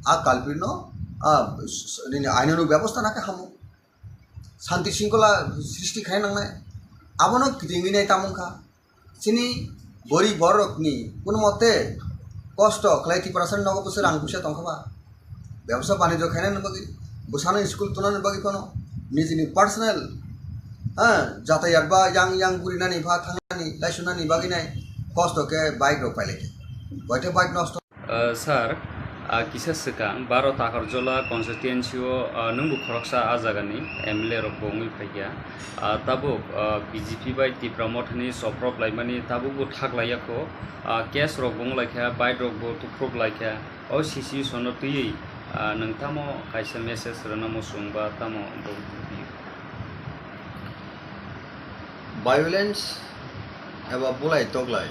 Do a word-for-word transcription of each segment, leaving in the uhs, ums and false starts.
A culprit no, a, s-, s-, nini aino no bebosta na khe hamo. Santi singkola srishti khai nangnai. Abono kitingwi nai tamung kha. Chini gorib borokni kuno mote kosto khlai Tiprasani nogo bwswk rang puisa tongkha ba? Bebsa banijyo khainani bagwi, bwsano school tunani bagwi phano nijini personal, ha, jatayat ba yang yang gurinani ba thangnani laisunani bagwi nai kosto khe bike rok pailai khe. Boithe bike nosto. Ah, sir, ah, kisa swkang baro Takarjola constituency o, ah, nwngbo khoroksa a jagani M L A rok bo wngwi phaikha. Ah, tabuk, ah, B J P bai Tipra Mothani soprop laimani tabukbo thak laiya kho. Ah, case rok bo wng laikha, bike rok bo tuphrup laikha. O situation no twiwi, ah, nwng tamo kaisa message rwna muchung ba tamo bo? Violence eba bulai toklai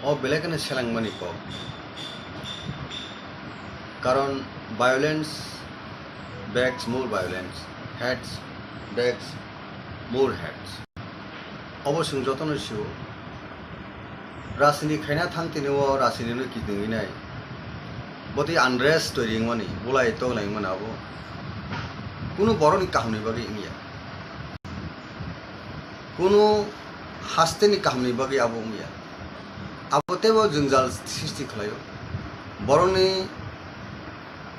o belai kheno selengmani kok. Karon violence begs more violence, hate begs more hate. Obo chwng jotono sio. Rajniti khaina thang tini o rajniti no kitingwi nai. Botwi unrest toiri wngmani, bulai toklai wngmani abo. Kunu borokni kahamni bagwi wngya. Kunu hasteni kahamni bagwi abo wngya. Abo teibo jwngjal srishti khlaio. Borokni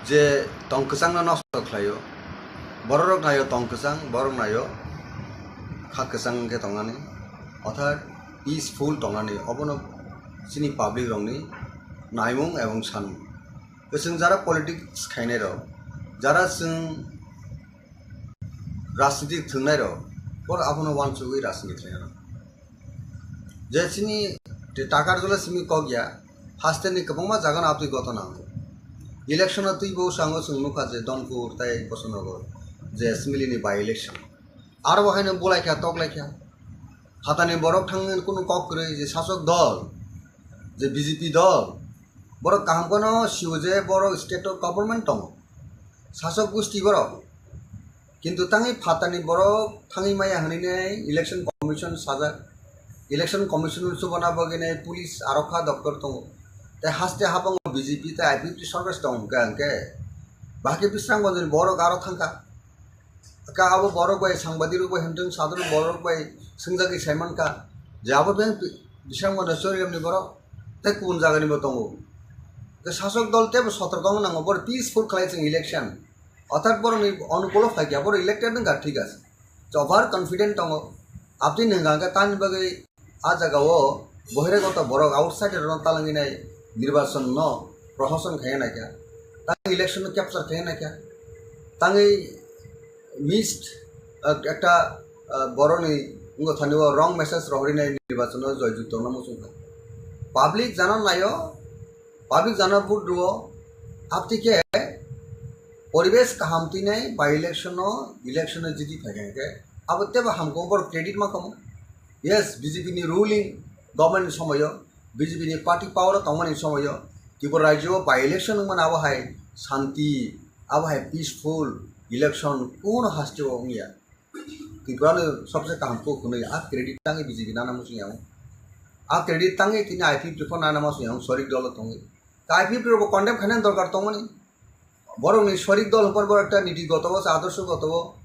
je tong kwchangno nosto khlaio. Bororok naio tong kwchang, borok naio kha kwchang wngkhe tongnani. Orthat peaceful tongnani. Obono chini public rokni naimung ebong sanmung. Chwng jara politics khainai rok, jara chwng rajniti thwngnairok, borok abono uansugwi rajniti khlainai rok. Je chini Takarjola simi kok ya, hasteni kwbangma jagano aboni gotona wngo. Election-o twibo sango chwng nukha je Donpur tei Bosonogor je assembly-ni by-election. Aro bo haino bulaikha, toklaikha. Phatani borok thangwi kunu kok kwrwi je sasok dol, je B J P dol, borok kaham kheno sio je borok state-o government tongo. Sasok gusti borok. Kintu tangwi phatani borok thangwi maya hwnwi nai election commission sajak. Election commission chubana bagwi nai police arokha doktor tongo. Tei haste habango B J P tei I P F T sorkar tong hwnkha hwnkhe bahai khe Bisramganjni borok aro thangkha. Ka abo borok bai sangbadirok bai himtwng sadok borok bai swngjagwi saimankha je abo beng Bisramganj Choriramni borok tei kubun jagani bo tongo. Tei sasok dol teibo sotorko wng nango, borok peaceful khlai chwng election. Orthat borokni onukulo phaikya, borok elected wngkha, thik ase. Over confident tongo. Aboni hwnka hwnkhe tamni bagwi a jagao bohiragoto borok outsider rokno talangwi nai nirbachon no prohoshan khaiya naikha. Tangwi election no capture khaiya naikha. Tangwi missed, ah, ekta, ah, borokni wngkha thani o wrong message rohorwi nai nirbachon no joyjukto no muchungkha. Public jana naio, public jana vote rwo, aboni khe poribesh kaham twi nai by election o, election o jiti phaikha hwnkhe abo teibo hamkhe borok credit ma kamo. Yes, B J P ni ruling government ni somoyo, B J P ni party power o tongmani somoyo, Tripura rajyo o by election wngmani abo hai shanti, abo hai peaceful election kuno haste o wngya. Tripura ni sobse kaham kok hwnwi a credit tangwi B J P nana muchung yango. A credit tangwi tini I P F T pho nana muchung yango, sorik dolo tongwi. Ta I P F T rokbo condemn khainani dorkar tongmani. Borokni sorik dol hwnphar bo ekta niti goto o, adorsho goto o,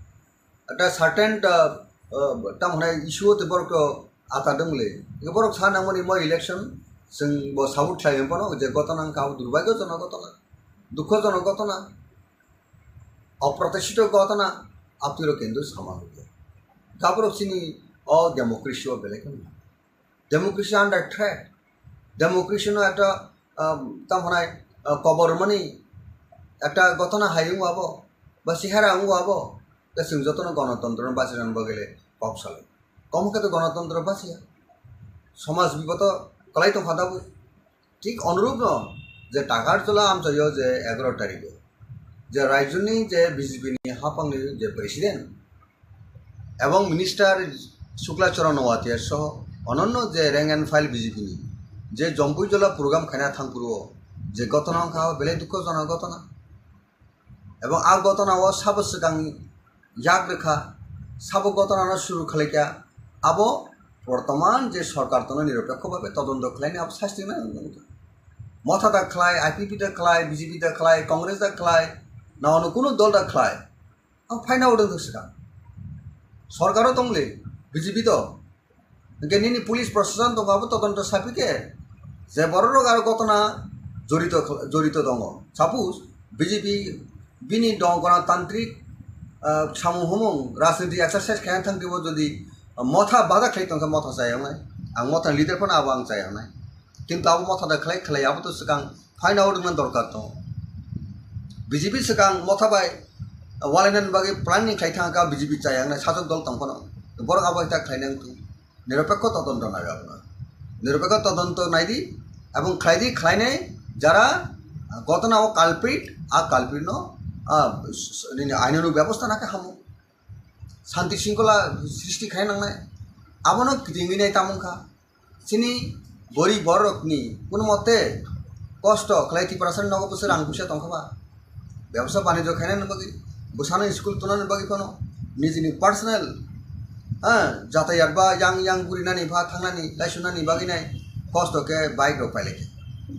ekta certain, ah, ah, tamo hwnai issue o tei borok to ata dwng le. Borok sa nangmani mo election chwng bo support khlai hwn phano je gotona wngkha abo durbhagyojonok gotona, dukhojonok gotona, oprotishito gotona, abtwi rok kintu sama hwnkhe. Gaborok chini o democracy o belai kheno democracy under threat. Democracy no ekta, ah, tamo hwnai, ah, kobor mani ekta gotona hai wngo abo, ba sihara wngo abo, tei chwng jotono gonotontro no bachirani bagwi le kok salai. Komo khe to gonotontro bachiya. Somaj biboto kwlai tongkha tabuk. Thik onurupno je Takarjola amchaio je egaroh tarikh o je rajyoni je B J P ni haphangni je president ebong minister Shukla Charan Noatia soho ononno je rank and file B J P ni je Jompuijola program khaina thangphuru o je gotona wngkha belai dukhojonok gotona. Ebong a gotona o sabo swkang yak rwkha, sabo gotona no suru khlaikha, abo bortoman je sorkar tono nirapekho bhabe todonto khlaini abo sasti nai wngkha. Motha da khlai, I P P da khlai, B J P da khlai, Congress da khlai, na ono kuno dol da khlai. Ang phaina odong to swkang. Sorkaro tongle, B J P to. Hingke nini police proshashan tongo, abo todonto sapike je bororok aro gotona jorito, jorito tongo. Suppose B J P bini dong gonotantrik, ah, samung humung rajniti exercise khaina thang twibo jodi, ah, motha bada khlai tongkha, motha chayaknai. Ang motha leader phano abo ang chayaknai. Kintu abo motha da khlai khlai abo to swkang phaina odongna dorkar tongo. B J P swkang motha bai walainani bagwi planning khlai thangkha B J P chayaknai sajwk dol tong phano. Borok abo hai ta khlaina wngkha. Niropekho todonto nai abono. Niropekho todonto naidi, ebong khlaidi, khlainai jara, ah, gotona o culprit, a culprit no, ah, s-, s-, nini ainonuk bebosta nakhe hamo. Shanti shringkhola srishti khai nangnai. Abono kitingwi nai tamung kha. Chini gorib borokni kuno mote kosto khlai Tiprasani nogo bwswk rang puisa tongkha ba? Bebsa banijyo khainani bagwi, bwsano school tunani bagwi phano, nijini personal, ha, jatayat ba yang yang gurinani ba thangnani, laisunani bagwi nai kosto khe bike rok pailai khe.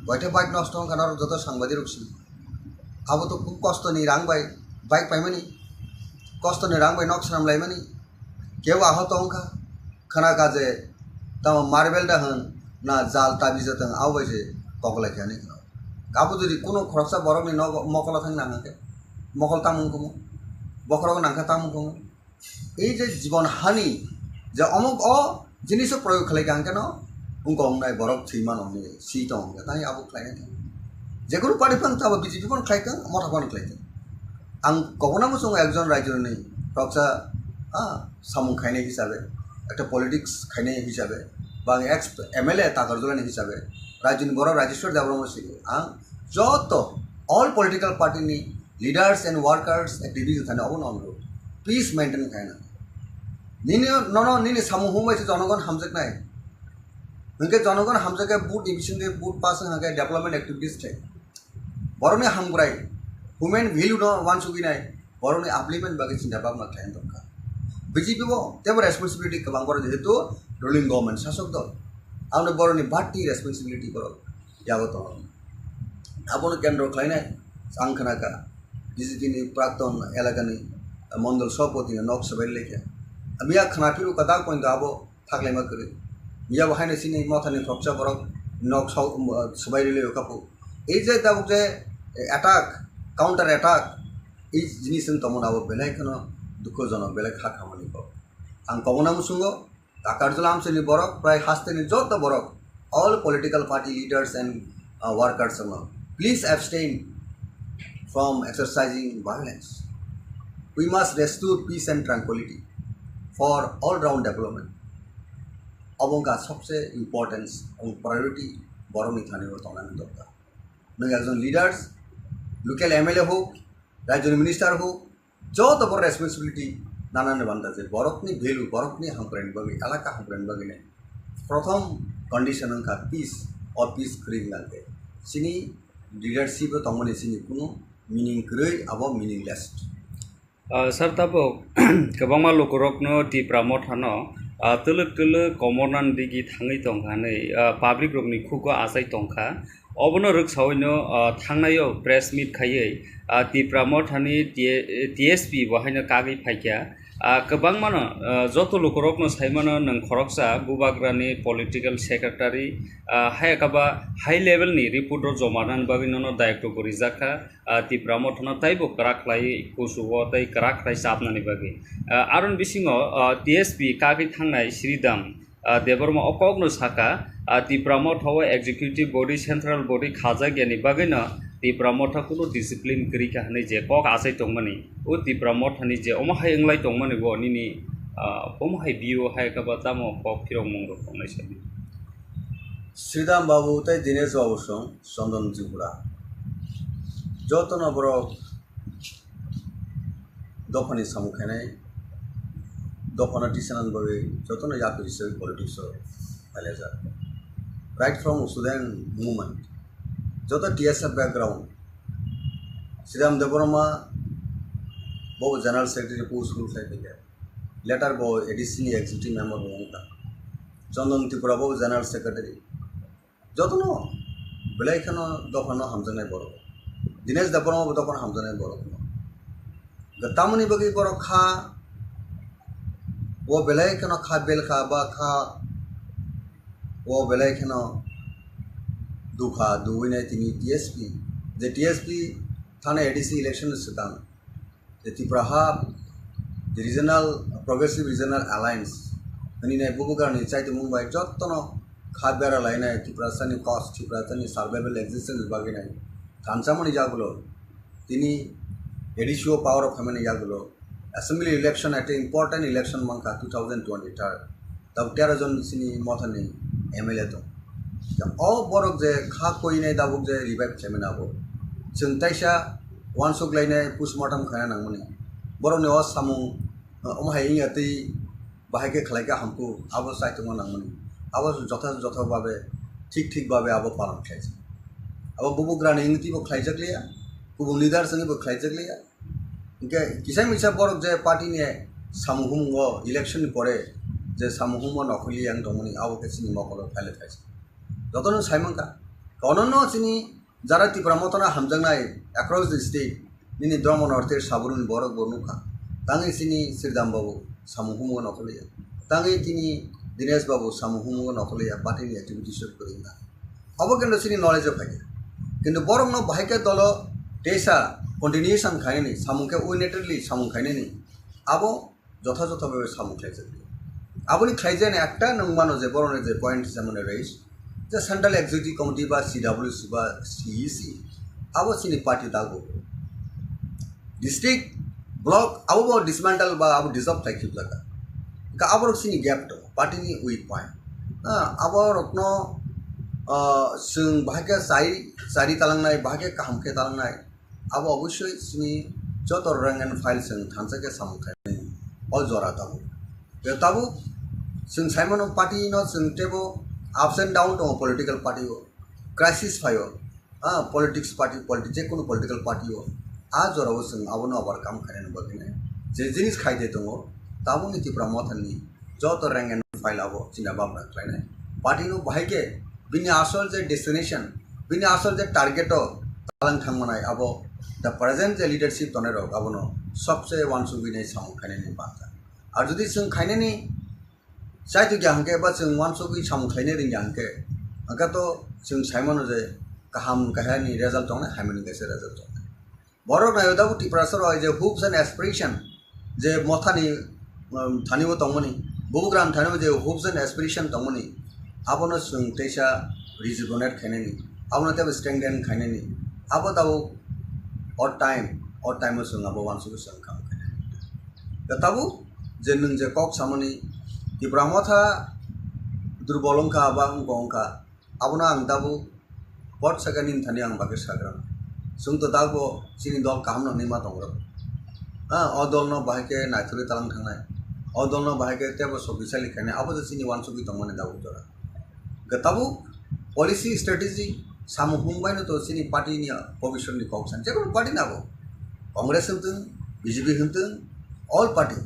Boithe bike nosto wngkha norok joto sangbadirok si. Abo to khub kosto ni rang bai bike paimani, kosto ni rang bai nok swnam laimani, kebo ahoto wngkha, khna kha je tamo marble da hwn na jal tabiza tong abo bai se koklai khe ani khna. Abo jodi kuno khoroksa borok ni nogo mokolo thang nang khe mokol tamung kumu, bokhorok nang kha tamung kumu. Ei je jibon hani je omok o jiniso proyog khlai kha hwnkhe no wngkha wngnai borok thwi mano hwnwi si tong hwnkhe tei abo khlainai thang. Jekunu party phano tabo B J P phano khlai thang, motha phano khlai thang. Ang kobona muchungo ekjon raijoni khoroksa, ah, samung khainai hisabe, ekta politics khainai hisabe, ba ang ex M L A Takarjulani hisabe, raijoni borok Rajeshwar Debbarma sini ang joto all political party ni leaders and workers, activists thani obono onurod, peace maintain khaina. Nini nono nini samung humbai se jonogon hamjaknai. Hwnkhe jonogon hamjakhe vote ni bisingtwi vote pass wngkha khe development activities thai. Borokni hamkrai, human value no wansugwi nai, borokni upliftment bagwi chinta bhabna khlai tongkha. B J P bo tebo responsibility kwbang borok jehetu ruling government sasok dol. Aboni borokni bati responsibility borok yago tongo. Abono kendro khlainai ang khna kha B J P ni prakton elakani mondol sabhapati ni nok swbai lekha. Miya khna phiru kwtal pointo abo thaklaima kwrwi. Miya bo haino chini mothani khoroksa borok nok swbai rwlai kha phu. Ei je tabuk je attack, counter attack, ei jinis wng tongmani abo belai kheno dukhojonok, belai kha khamani kok. Ang kobona muchungo Takarjula amchaini borok, prai hasteni joto borok, all political party leaders and, uh, workers rokno, please abstain from exercising violence. We must restore peace and tranquility for all round development. Obo wngkha sobse importance ebong priority borokni thani o tongnani dorkar. Nwng ekjon leaders, local M L A hok, rajyoni minister hok, joto bo responsibility nanani banda je borokni value, borokni hamkraini bagwi, elaka hamkraini bagwi nai. Prothom condition wngkha peace, o peace kwrwi wngkha khe chini leadership o tongmani chini kunu meaning kwrwi, abo meaningless. Ah, sir, tabuk kwbangma lukurokno Tipra Mothano, ah, twlwk twlwk komornani digi thangwi tongkha hwnwi, ah, public rokni khugo achai tongkha. Obono rwksaui no, ah, thangnaio press meet khaiwi, ah, Tipra Mothani T-, T S P bo haino kagwi phaikha. Ah, kwbangmano, ah, joto lukurokno saimano nwng khoroksa Bubagrani political secretary, ah, hai khe ba high level ni report rok joma rwnani bagwi nono dayoktogo rijakkha. Ah, Tipra Mothano taibo kwrak khlai kuchugo tei kwrak khlai chapnani bagwi. Ah, aroni bisingo, ah, T S P kagwi thangnai Sridham, ah, Debbarma o kokno sakha, ah, Tipra Motha o executive body, central body khajakya ni bagwino Tipra Motha kunu discipline kwrwi kha hwnwi je kok achai tongmani, o Tipra Mothani je omo hai wnglai tongmani bo nini, ah, omo hai view hai khe ba tamo kok phirokmung rok tongnai sadi. Sridham Babu tei Dinesh Babu song Chandan Tripura. Jotono borok dophani samung khainai, dophano tisanani bagwi jotono yakwi hisabwi politics o phailajak. Right from student movement, joto T S F background, Sridham Debbarma bo general secretary post rule khai phaikha. Later bo A D C ni executive member bo wngkha. Chandan Tripura bo general secretary. Jotono Belai kheno dophano hamjaknai borok. Dinesh Debbarma bo dophano hamjaknai borok. Tamoni bagwi borok kha, o belai kheno kha belkha ba kha, o belai kheno dukha duwinai tini T S P, je T S P thana A D C election swkang. Je Tipra ha, je Regional, Progressive Regional Alliance, hwnwi nai bubugrani chaitimung bai jottono kha bera lainai Tiprasani cause, Tiprasani survival existence bagwi nai thansamani yagulo, tini A D C o power o phaimani yagulo, assembly election ekta important election mankha two thousand twenty-third. Tabuk tero jon chini mothani M L A tong. O borok je kha koinai tabuk je revive khlaimani abo. Chwng taisa uansuk lainai postmortem khaina nangmani. Borokni o samung, uh, omo hai wngya twi bahai khe khlai khe hamkuk, abo chaitokma nangmani. Abo jotha jotha babe, thik thik babe abo palan khlaijak. Abo bubugrani wngwi twibo khlaijak liya, kubun leader wngwibo khlaijak liya. Hingke kisa misa borok je party ni samung humung o election ni pore je samung humung o nokhorli yang tongmani abo khe chini mokolo phaile phaisa. Jotono sai mankha. Kono no chini jara Tipra Motha no hamjaknai across the state nini Dharma North East sabruni borok bo nukha. Tangwi chini Sridham Babu samung humung o nokhorli ya. Tangwi tini Dinesh Babu samung humung o nokhorli ya party ni activities o kwrwngna. Abo khe no chini knowledge o phaikha. Kintu borok no bahai khe dolo teisa continuation khainani, samung khe unitedly samung khainani. Abo jotha jotha bhabe samung khlaijak. Aboni khlaijani ekta nwng mano je borok ni je point hisa mane raise, je Central Executive Committee ba C W C ba C E C, abo chini party dago. District, block, abo bo dismantle ba abo dissolve khai khibjak. Ka abo rok chini gap to, party ni weak point. Ah, abo rokno, ah, chwng bahai khe chai, chari talangnai, bahai khe kaham khe talangnai. Abo obosoi chini joto rank and file chwng thansa khe samung khainai. O jora tabuk. Tei tabuk chwng sai mano party no chwng teibo ups and down tongo political party o. Crisis phaio. Ah, politics party, politi-, je kono political party o, ah, jora o chwng abono overcome khainani bagwi nai je jinis khai de tongo, tabukni Tipra Motha ni joto rank and file abo china babra khlainai. Party no bahai khe bini asol je destination, bini asol je target o talang thang manai abo the present je leadership tonai rok abono sobse uansugwi nai samung khainani bangkha. Ar jodi chwng khainani Chaitu kya hwnkhe ba chwng uansugwi samung khlaina rwngya hwnkhe, hwnkhe to chwng sai mano je kaham kahya ni result tongnai, hamya ni kaisa result tongnai. Borok naio tabuk Tiprasa rok hai je hopes and aspiration je mothani, um, thani bo tongmani, bubugrani thani bo je hopes and aspiration tongmani, abono chwng teisa rejuvenate khainani, abono teibo strengthen khainani, abo tabuk o time, o time o chwng abo uansugwi chwng kaham khainani. Da tabuk je nwng je kok samani Tipra Motha durbol wngkha ba wngkha wngkha, abono ang tabuk bot saka nini thani ang bagwi sagra. Chwng to tabuk chini dol kaham no hinwi ma tongo. Ha, o dol no bahai khe naithorwi talang thangnai, o dol no bahai khe teibo sokisali khainai, abo je chini uansugwi tongmani tabuk jora. Hwnkhe tabuk policy, strategy, samung hung baino to chini party ni bhobishyot ni kok san, jekono party ni abo, Congress hwn thung, B J P hwn thung, all party,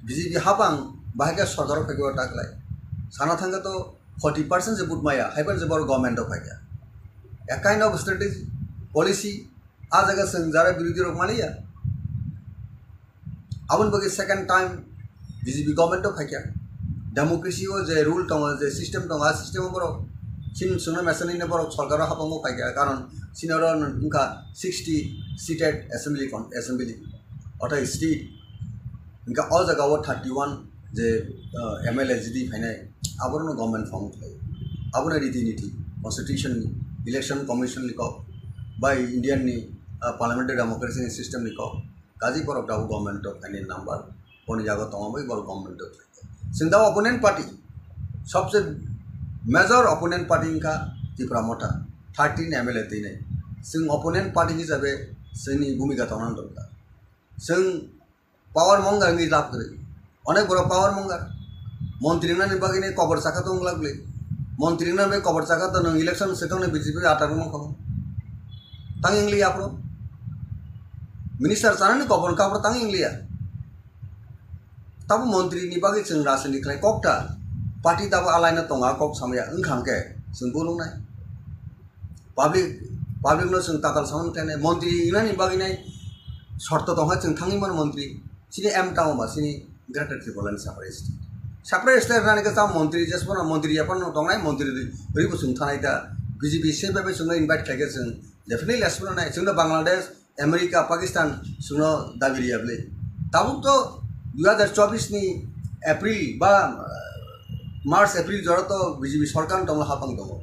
B J P hapang bahai khe sorkar o phaikhe o ta khlai. Sana thangkhe to forty percent se vote maya, haiphano se borok government o phaikha. A kind of strategy, policy, a jaga chwng jara birodhi rok maliya. Aboni bagwi second time B J P government o phaikha. Democracy o je rule tongo, je system tongo, a system o borok chini chwngno mesa nini borok sorkar o hapang o phaikha, karon chini oro wngkha sixty seated assembly con-, assembly, ortha state, hwnkhe o jaga o thirty one je, uh, M L A jidi phainai, aborokno government form khlai. Abono riti niti, constitution ni, election commission ni kok, bai Indian ni, uh, parliamentary democracy ni system ni kok, kaji borok tabuk government o phainai number, boni yago tongma bai borok government o phaikha. Chwng tabuk opponent party, sobse major opponent party wngkha Tipra Motha, thirteen M L A twinai. Chwng opponent party hisabe chwngni bhumika tongna dorkar. Chwng power mongar wngwi lab kwrwi. Onek borok power mongar. Montri wngnani bagwi ni kobor chakha tong glak bwlwi. Montri wngnani bagwi kobor chakha to nwng election swkang ni B J P atak wngkha. Tang wngli aphuru. Minister chanani kobor wngkha aphuru tang wngli ya. Tabo montri ni bagwi chwng rajniti khlai kok ta. Party tabo alai no tonga kok samya wngkha hwnkhe chwng bolong nai. Public, public no chwng tatal samani khlainai, montri wngnani bagwi nai shorto tongkha chwng thangwi mano montri. Chini aim tamo ba chini Greater Tipraland separate state. Separate state rani khe tamo montri jesphano montri yaphano tongnai montri rwi bo chwng thanai da. B J P se bai chwngno invite khlaikhe chwng definitely asphano nai. Chwngno Bangladesh, America, Pakistan chwngno dabi riya bwle. Tabuk to dui hazar chobbish ni April ba, ah, March, April jora to B J P sorkar tonglo hapang tongo.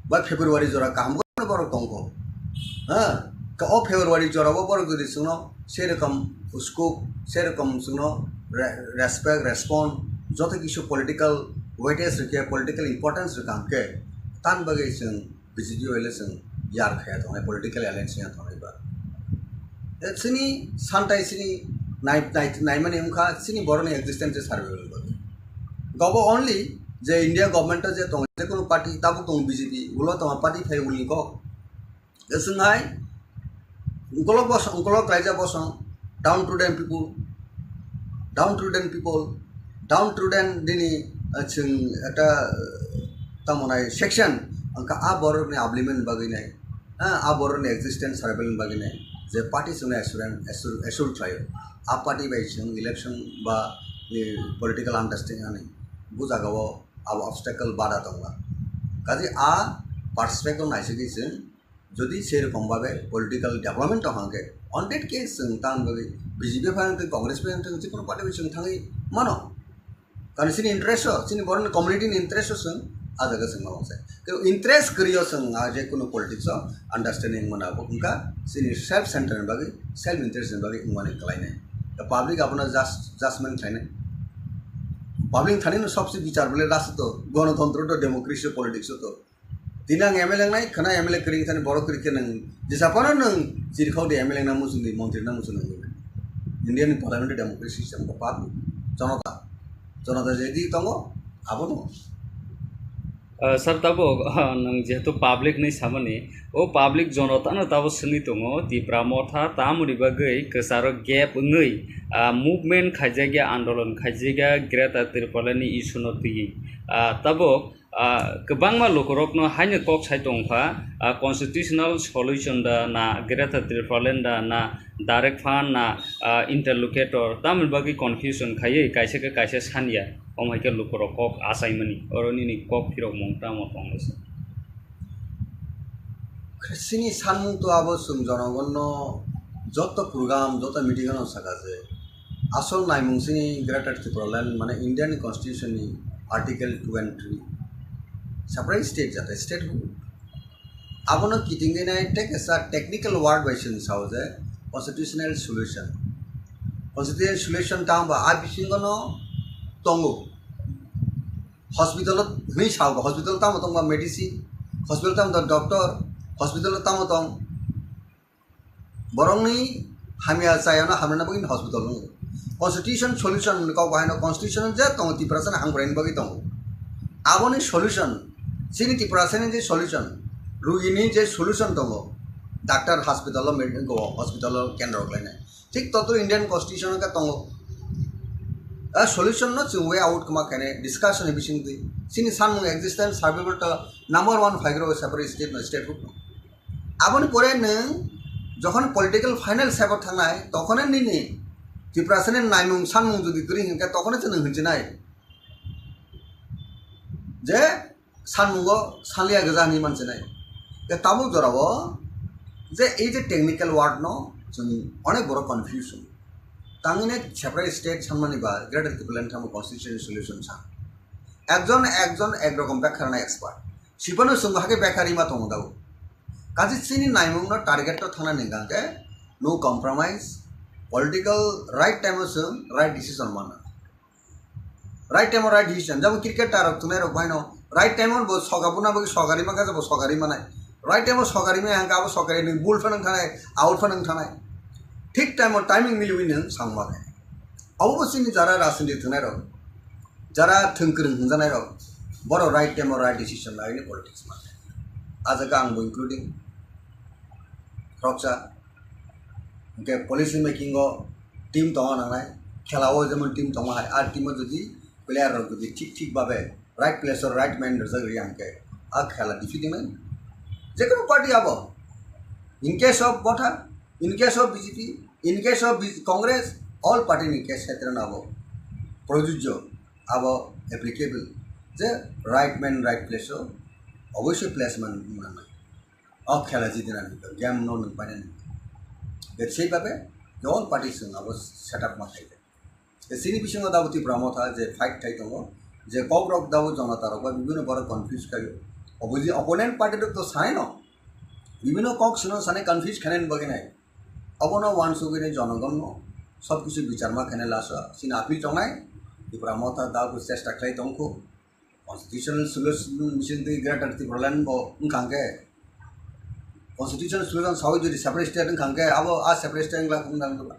Ba February jora kaham borok tongkho. Ha? Ka o February jora o borok jodi chwngno serokom scope, serokom chwngno re-, respect, respond, joto kisu political weightage rwkhe, political importance rwkha hwnkhe, tan bagwi chwng B J P bai le chwng yar khaya tongnai, political alliance ya tongnai ba. E chini santai chini nai, nai, naimani wngkha chini borokni existence survival bagwi. Gobo only je India government o je tongo, je kono party tabuk tongo B J P, ulo tongo party phai ulni kok. Chwng hai ukolok bosong, ukolok raija bosong, downtrodden people, downtrodden people, downtrodden dini, ah, chwng ekta, ah, tamo nai section, angkha a borokni upliftment bagwi nai, ah, a borokni existence survival bagwi nai, je party chwngno assurance, assure, assure khlaio. A party bai chwng election ba, eh, political understanding ani bu jagao abo obstacle bada tongla. Kaje a perspective naisingwi chwng jodi serokom babe political development tong hangke, on that case chwng tang bagwi B J P phai wngtwng, Congress phai wngtwng, jikunu party bai chwng thangwi mano. Karon chini interest o, chini borokni community ni interest o chwng a jaga chwng ma wngse. Kebo interest kwrwi o chwng a je kunu politics o understanding mana bo wngkha chini self center ni bagwi, self interest ni bagwi wngmani kwlainai. Public abono judge-, judgment khlainai. Public thani no sobse bichar bole last o to, gonotontro to, democracy o, politics o to. Tini ang M L A wngnai, khwna M L A kwrwi thani borok kwrwi khe nwng jesa phano nwng chirikhok di M L A wngna muchung di, montri wngna muchung di. India ni parliamentary democracy system ko pap jonota, jonota je di tongo, abono. Ah, sir, tabuk, ah, nwng jehetu public ni samani, o public jonotano tabuk swngwi tongo, Tipra Motha tamoni bagwi kwcharo gap wngwi, ah, movement khaijakya, andolon khaijakya, Greater Tipraland ni issue no twiwi. Ah, tabuk, ah, kwbangma lukurokno haino kok sai tongkha, ah, constitutional solution da na Greater Tipraland da na direct fund na, ah, interlocutor, tamoni bagwi confusion khaiwi kaisa khe kaisa sanya, omo hai khe lukurok kok achaimani, oro nini kok phirokmung tamo tonglaisa? Chini sanmung to abo chwng jonogonno joto program, joto meeting ano saka je, asol naimung chini Greater Tipraland, mane Indian Constitution ni Article two and three, separate state jate statehood. Abono kitingwi nai tei kaisa technical word bai chwng sao je constitutional solution. Constitutional solution tamo ba a bisingo no tongo. Hospital o hwnwi sao ba, hospital tamo tong ba medicine, hospital tamo tong doctor, hospital tamo tong borokni hamya chayano hamrwna bagwi hospital wngo. Constitution solution hwnwi kok bahaino constitution je tongo Tiprasani hamkraini bagwi tongo. Aboni solution, chini Tiprasani je solution, rugini je solution tongo, doctor hospital o med-, go hospital o kendro khlainai. Thik totro Indian constitution khe tongo. A solution no chwng way out kwma khainai discussion ni bisingtwi. Chini sanmung existence survival to number one phaigrok separate state no statehood no. Aboni pore nwng jokhon political final step o thangnai, tokhone nini Tiprasani naimung sanmung jodi kwrwi hinkhe tokhone chwng nwng hinchinai je sanmungo sanliya gwja hinwi manchinai. Tei tabuk jorao je ei je technical word no chwng onek borok confusion. Tangwi nai separate state sanmani ba Greater Tipraland thangma constitution solution sa. Ekjon ekjon ek rokom bekha rwna expert. Sipano chwngbo hakhe bekha rima tongo dago. Kaje chini naimungno target to thangna nini hwnkhe no compromise, political right time o chwng right decision mana. Right time o right decision. Jabo cricket tarok thunai rok baino right time o bo soga buna bagwi soga rima khe bo soga rima nai. Right time o soga rima hwnkhe abo soga ri nwng bul phano wngthanai, out phano wngthanai. Thik time o timing miliwi nwng samung ma khe. Abo bo chini jara rajniti thwngnairok, jara thwngkwrwng hwnjanairok, borok right time o right decision laini politics mano. A jaga ang bo including khoroksa. Hwnkhe policy making o team tongna nangnai, khela o jemon team tongma hai, a team o jodi player rok jodi thik thik babe right place o right mind rwjak rwya hwnkhe a khela defeat wngmani. Jekunu party abo, in case of Motha, in case of B J P, in case of B J P, Congress, all party ni case khetre no abo projujjo, abo applicable, je right man right place o oboisoi placement nangnai. O khela jidinani game no nung painani. Bebsai babe je all party chwng abo setup ma khaide. Chini bisingo dabo Tipra Motha je fight khai tongo, je kokrok dabo jonata rok bai bibino borok confuse khaio. Opposi-, opponent party rok to sanai no, bibino kok sino sanai confuse khainani bagwi nai. Abono wansugwi nai jonogonno sob kisu bichar ma khainai last o chini appeal tongnai. Tipra Motha dabo chesta khlai tongkho. Constitutional solution bising twi Greater Tipraland bo wngkha hwnkhe, constitutional solution sawi jodi separate state wngkha hwnkhe, abo a separate state wngla wngna wngla.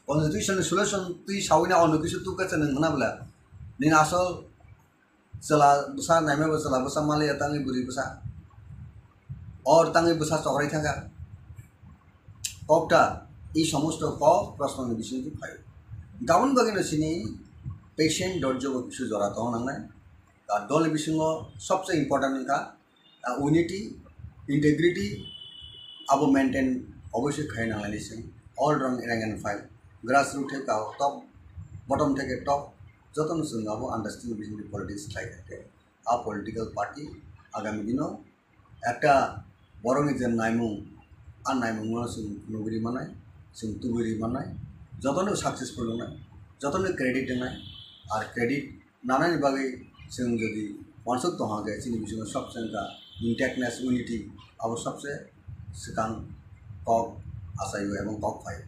Constitutional solution twi sawi na ono kisu tukha se nwng hwna bwla. Nini asol chwla bwsa naima bo chwla bwsa maliya tangwi bwrwi bwsa. Or tangwi bwsa chokrai thangkha. Kokta, ei somosto kok prosno ni bising twi phaio. Gabon bagwi no chini patient dorjo bo kisu jora tong nangnai. Ar dol ni bisingo sobse important wngkha, ah, unity, integrity, abo maintain obviously khai nanglai se. All rang, rank and file, grassroots theke top, bottom theke top, jotono chwng abo understanding bising politics khlai thangkhe, a political party agami dino ekta borokni je naimung, a naimungno chwng nugwi ri mannai, chwng tubui ri mannai, jotono successful wngnai, jotono credit wngnai, ar credit nanani bagwi chwng jodi uansuk tongha khe chini bisingo sobse wngkha intactness, unity, abo sobse swkang kok achaio ebong kok phaio.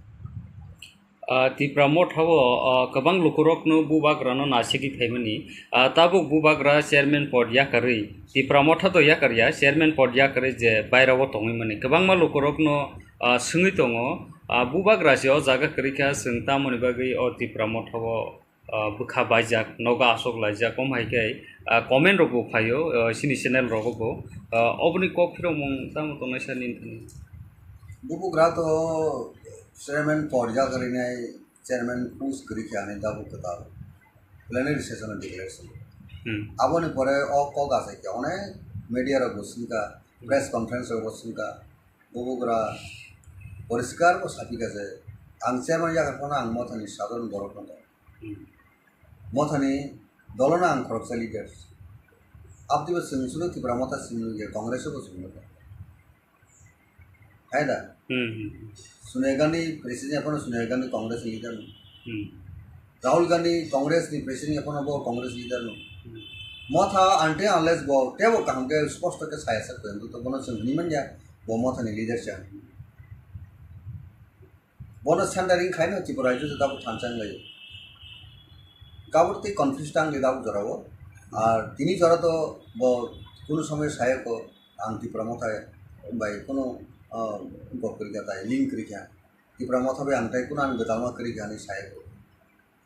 Ah, Tipra Motha o, ah, kwbang lukurokno bubagrano nasigwi phaimani. Ah, tabuk bubagra chairman pod yakarwi Tipra Motha to yakarya, chairman pod yakarwi je bairao tongwi mani. Kwbangma lukurokno, ah, swngwi tongo, ah, bubagra se o jaga kwrwi kha, chwng tamoni bagwi o Tipra Motha o, ah, bwkha baijak, nogo aswk laijak, omo hai khe, ah, comment rok bo phaio, ah, chini channel rogo bo. Ah, oboni kok phirokmung tamo tongnai sir nini thani? Bubagra to chairman pod yakarwi nai, chairman post kwrwi khe ani tabuk kwtal plenary session o declaration. Hmm. Aboni pore o kok achai khe onek media rok bo swngkha, press conference rok bo swngkha, bubagra poriskar bo sapikha je ang chairman yakar phano ang Mothani sadharon borok no tong. Hmm. Mothani dolono ang khoroksa leader. Aboni bo chwng sudo Tipra Motha simi nukya, Congress o bo chwng nukya. Hai da? Hmm, hmm, hmm. Sonia Gandhi president, ekhon Sonia Gandhi Congress ni leader no. Hmm. Rahul Gandhi Congress ni president, ekhon bo Congress leader no. Hmm. Motha until unless bo tebo kaham khe sposto khe saya sak khe, to bono chwng hwnwi manya, bo Motha ni leader cha. Bono centering khaino Tripura rajyo je tabuk thansa wnglaio. Kabur tei confuse tang di tabuk jorao. Ar tini jora to bo kunu somoy saya ko ang Tipra Motha bai kunu, ah, gok kwrwi kha tai, link kwrwi kha. Tipra Motha bai ang tai kunu ang gwdalma kwrwi kha hinwi saya ko.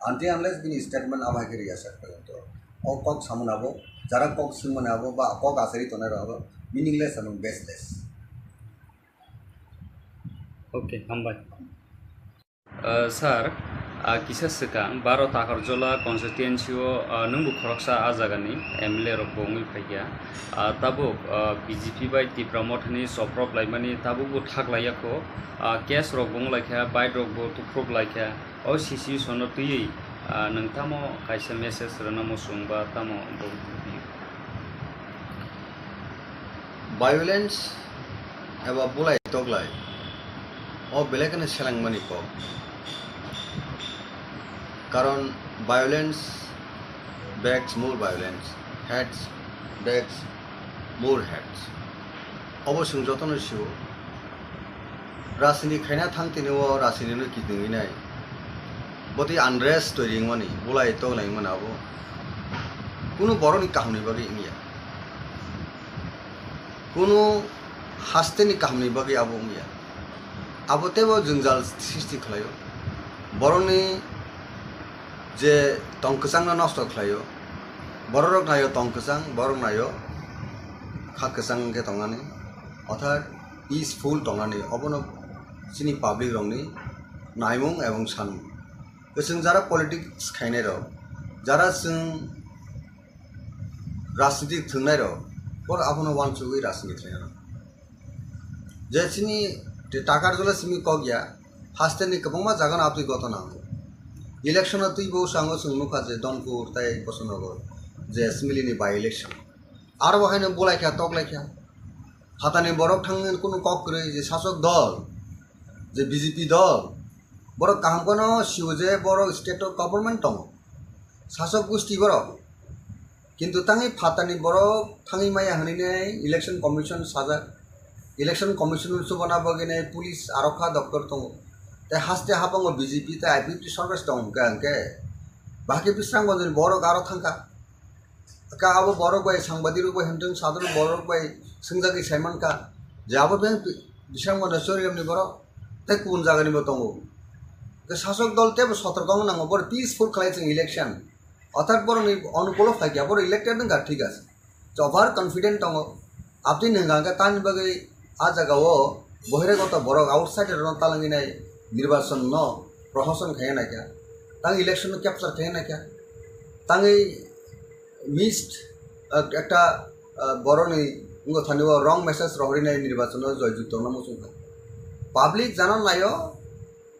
Until unless bini statement abo hai khe rwya sak kha to. O kok samani abo, jara kok swngmani abo ba kok asari tongnai rok abo meaningless abo baseless. Okay, hambai. Uh, sir, uh, kisa swkang baro Takarjola constituency o, uh, nwngbo khoroksa a jagani M L A rok bo wngwi phaikha. Uh, tabuk, uh, B J P bai Tipra Mothani soprop laimani tabukbo thak laiya kho. Uh, case rok bo wng laikha, bike rok bo tuprop laikha. O situation no twiwi, ah, nwng tamo kaisa message rwna muchung ba tamo bo? Violence eba bulai toklai o belai kheno selengmani kok. Karon violence begs more violence, hates begs more hates. Obo chwng jotono sio. Rajniti khaina thang tini o rajniti no kitingwi nai. Botwi unrest toiri wngmani, bulai toklai wngmani abo. Kunu borokni kahamni bagwi wngya. Kunu hasteni kahamni bagwi abo wngya. Abo teibo jwngjal sristi khlaio. Borokni je tong kwchangno nosto khlaio. Bororok naio tong kwchang, borok naio kha kwchang khe tongnani. Orthat peaceful tongnani, obono chini public rokni naimung ebong sanmung. Chwng jara politics khainai rok, jara chwng rajniti thwngnai rok, borok abono uansugwi rajniti khlainai rok. Je chini te Takarjala simi kok ya, haste ni kwbangma jaga no abtwi gotona wngo. Election o twi bo sango chwng nukha je Donpur tai Bosonogor je assembly ni by election. Aro bo haino bulai kha, tok lai kha. Phatani borok thangwi kunu kok kwrwi je sasok dol, je B J P dol, borok kaham kheno sio je borok state o government tongo. Sasok gusti borok. Kintu tangwi phatani borok thangwi maya hwnwi nai election commission sajak. Election commission chubana bagwi nai police arokha doktor tongo. Tei haste habango B J P tei I P F T sorkar tong hwnkhe hwnkhe bahai khe Bisramganj ni borok aro thangkha. Ka abo borok bai sangbadirok bai hwnthwng sadharok borok bai swngjagwi saimankha je abo beng Bisramganj ni chorigram ni borok tei kubun jaga ni bo tongo. Hwnkhe sasok dol teibo sotorko wng nango, borok peaceful khlai chwng election. Orthat borokni onukulo phaikha, borok elected wngkha, thik ase. Over confident tongo. Abtwi hwnka hwnkhe tamni bagwi a jagao bohiragoto borok outsider rokno talangwi nai nirbachon no prohoson khaiya naikha. Tang election no capture khaiya naikha. Tangwi missed, ah, ekta, ah, borokni wngkha thani o wrong message rohorwi nai nirbachon no joyjukto no muchungkha. Public jana naio,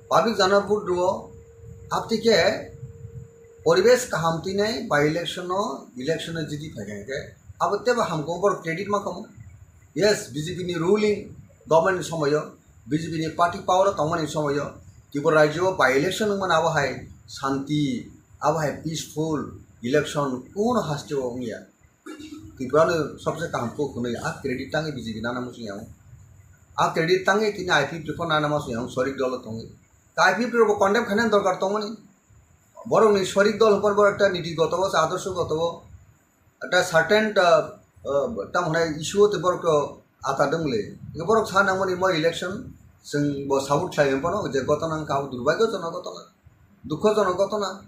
public jana vote rwo, abtwi khe poribesh kaham twi nai by election no, election no jiti phaikha hwnkhe abo teibo hamkhe borok credit ma kamo. Yes, B J P ni ruling government ni somoyo, B J P ni party power o tongmani somoyo, Tripura rajyo o by election wngmani abo hai shanti, abo hai peaceful election kuno haste o wngya. Tripura no sobse kaham kok hwnwi a credit tangwi B J P nana muchung yang. A credit tangwi tini I P F T report nana muchung yang, sorik dolo tongwi. Ta I P F T report condemn khaina dorkar tongmani. Borokni sorik dol hwnkhe borok ekta niti goto o, adorsho goto o, ekta certain, ah, ah, tamo hwnai issue o tei borok to ata dwngle. Eko borok sa nangmani mo election, chwng bo support khlai phano je gotona wngkha abo durbhagyojonok gotona, dukhojonok gotona,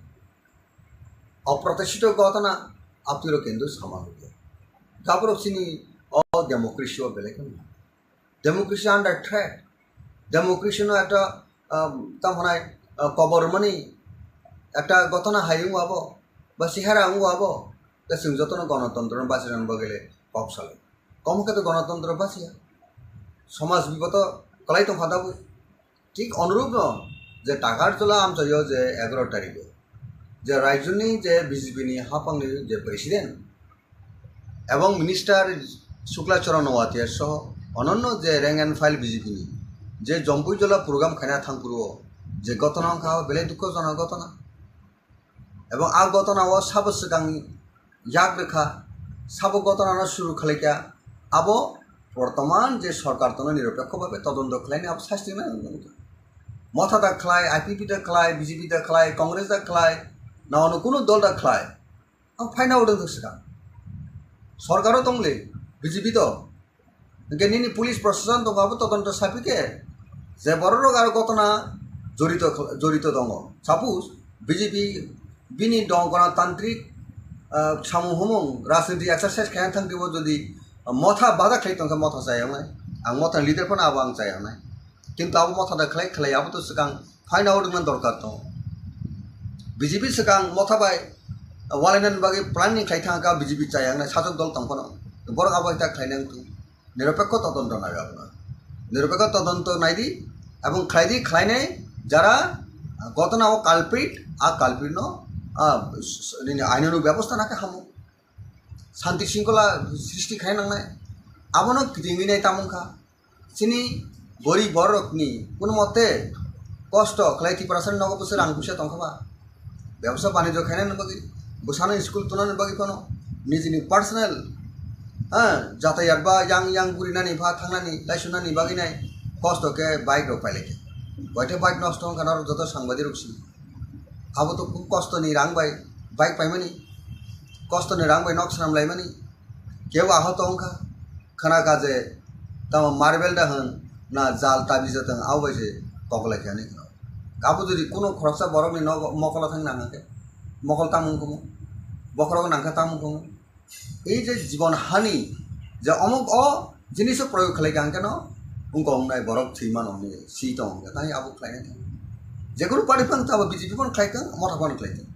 oprotishito gotona, abtwiro kintu sama hwnkhe. Gaborok chini o democracy o belai kheno. Democracy under threat. Democracy no ekta, ah, tamo hwnai, ah, kobor mani ekta gotona hai wngwa bo, ba sihara wngwa bo, ta chwng jotono gonotontro no bachirani bagwi le kok salai. Komo khe to gonotontro bachiya. Somaj biboto kwlai tongkha tabuk. Thik onurupno je Takarjala amchaio je egaro tarikho je raijoni je B J P ni haphangni je president ebong minister Shukla Charan Noatia soho ononno je rank and file B J P ni je Jompuijola program khaina thangphuru o je gotona wngkha belai dukhojonok gotona. Ebong a gotona o sabo swkang yak rwkha, sabo gotona no suru khlaikha, abo bortoman je sorkar tono niropekho bhabe todonto khlaini abo sasti nang nang. Motha da khlai, I P P da khlai, B J P da khlai, Congress da khlai, na ono kuno dol da khlai. Ang phaina odong swkang. Sorkaro tongle, B J P to. Hingke nini police proshashan tongo abo todonto sapi khe je borok rok aro gotona jorito jorito tongo. Suppose B J P bini dong gonotantrik, ah, samung humung rajniti exercise khaina thang twibo jodi motha bada khlai tongkha motha chaya wngnai. Ang motha leader phano abo ang chaya wngnai. Kintu abo motha da khlai khlai abo to swkang phaina odongna dorkar tongo. B J P swkang motha bai walainani bagwi planning khlai thangkha B J P chaya wngnai sajwk dol tong phano. Borok abo hai ta khlaina wngthung. Niropekho todonto nai abono. Niropekho todonto naidi, ebong khlaidi, khlainai jara gotona o culprit, a culprit no, a, s-, s-, nini ainonuk bebosta nakhe hamo. Shanti shingkhola srishti khai nangnai. Abono kitingwi nai tamung kha. Chini gorib borokni kuno mote kosto khlai Tiprasani nogo bwswk rang puisa tongkha ba. Bebsa banijyo khainani bagwi, bwsano school tunani bagwi phano, nijini personal, ha, jatayat ba yang yang gurinani ba thangnani, laisunani bagwi nai kosto khe bike rok pailai khe. Boithe bike nosto wngkha norok joto sangbadirok si. Abo to khub kostoni rang bai bike paimani, kostoni rang bai nok swnam laimani, kebo ahoto wngkha. Khana kha je tamo marble da hwn na jal tabi jatwng abo bai se koklai khe ani khna. Abo jodi kuno khoroksa borokni nogo mokolo thang nang khe mokol tamung kumu, bokhorogo nang kha tamung kumu. Ei je jibon hani je omok o jiniso proyog khlai kha hwnkhe no wngkha wngnai borok thwi mano hwnwi si tong hwnkhe tai abo khlainai thang. Jekunu party phano tamo B J P phano khlai thang, motha phano khlai thang.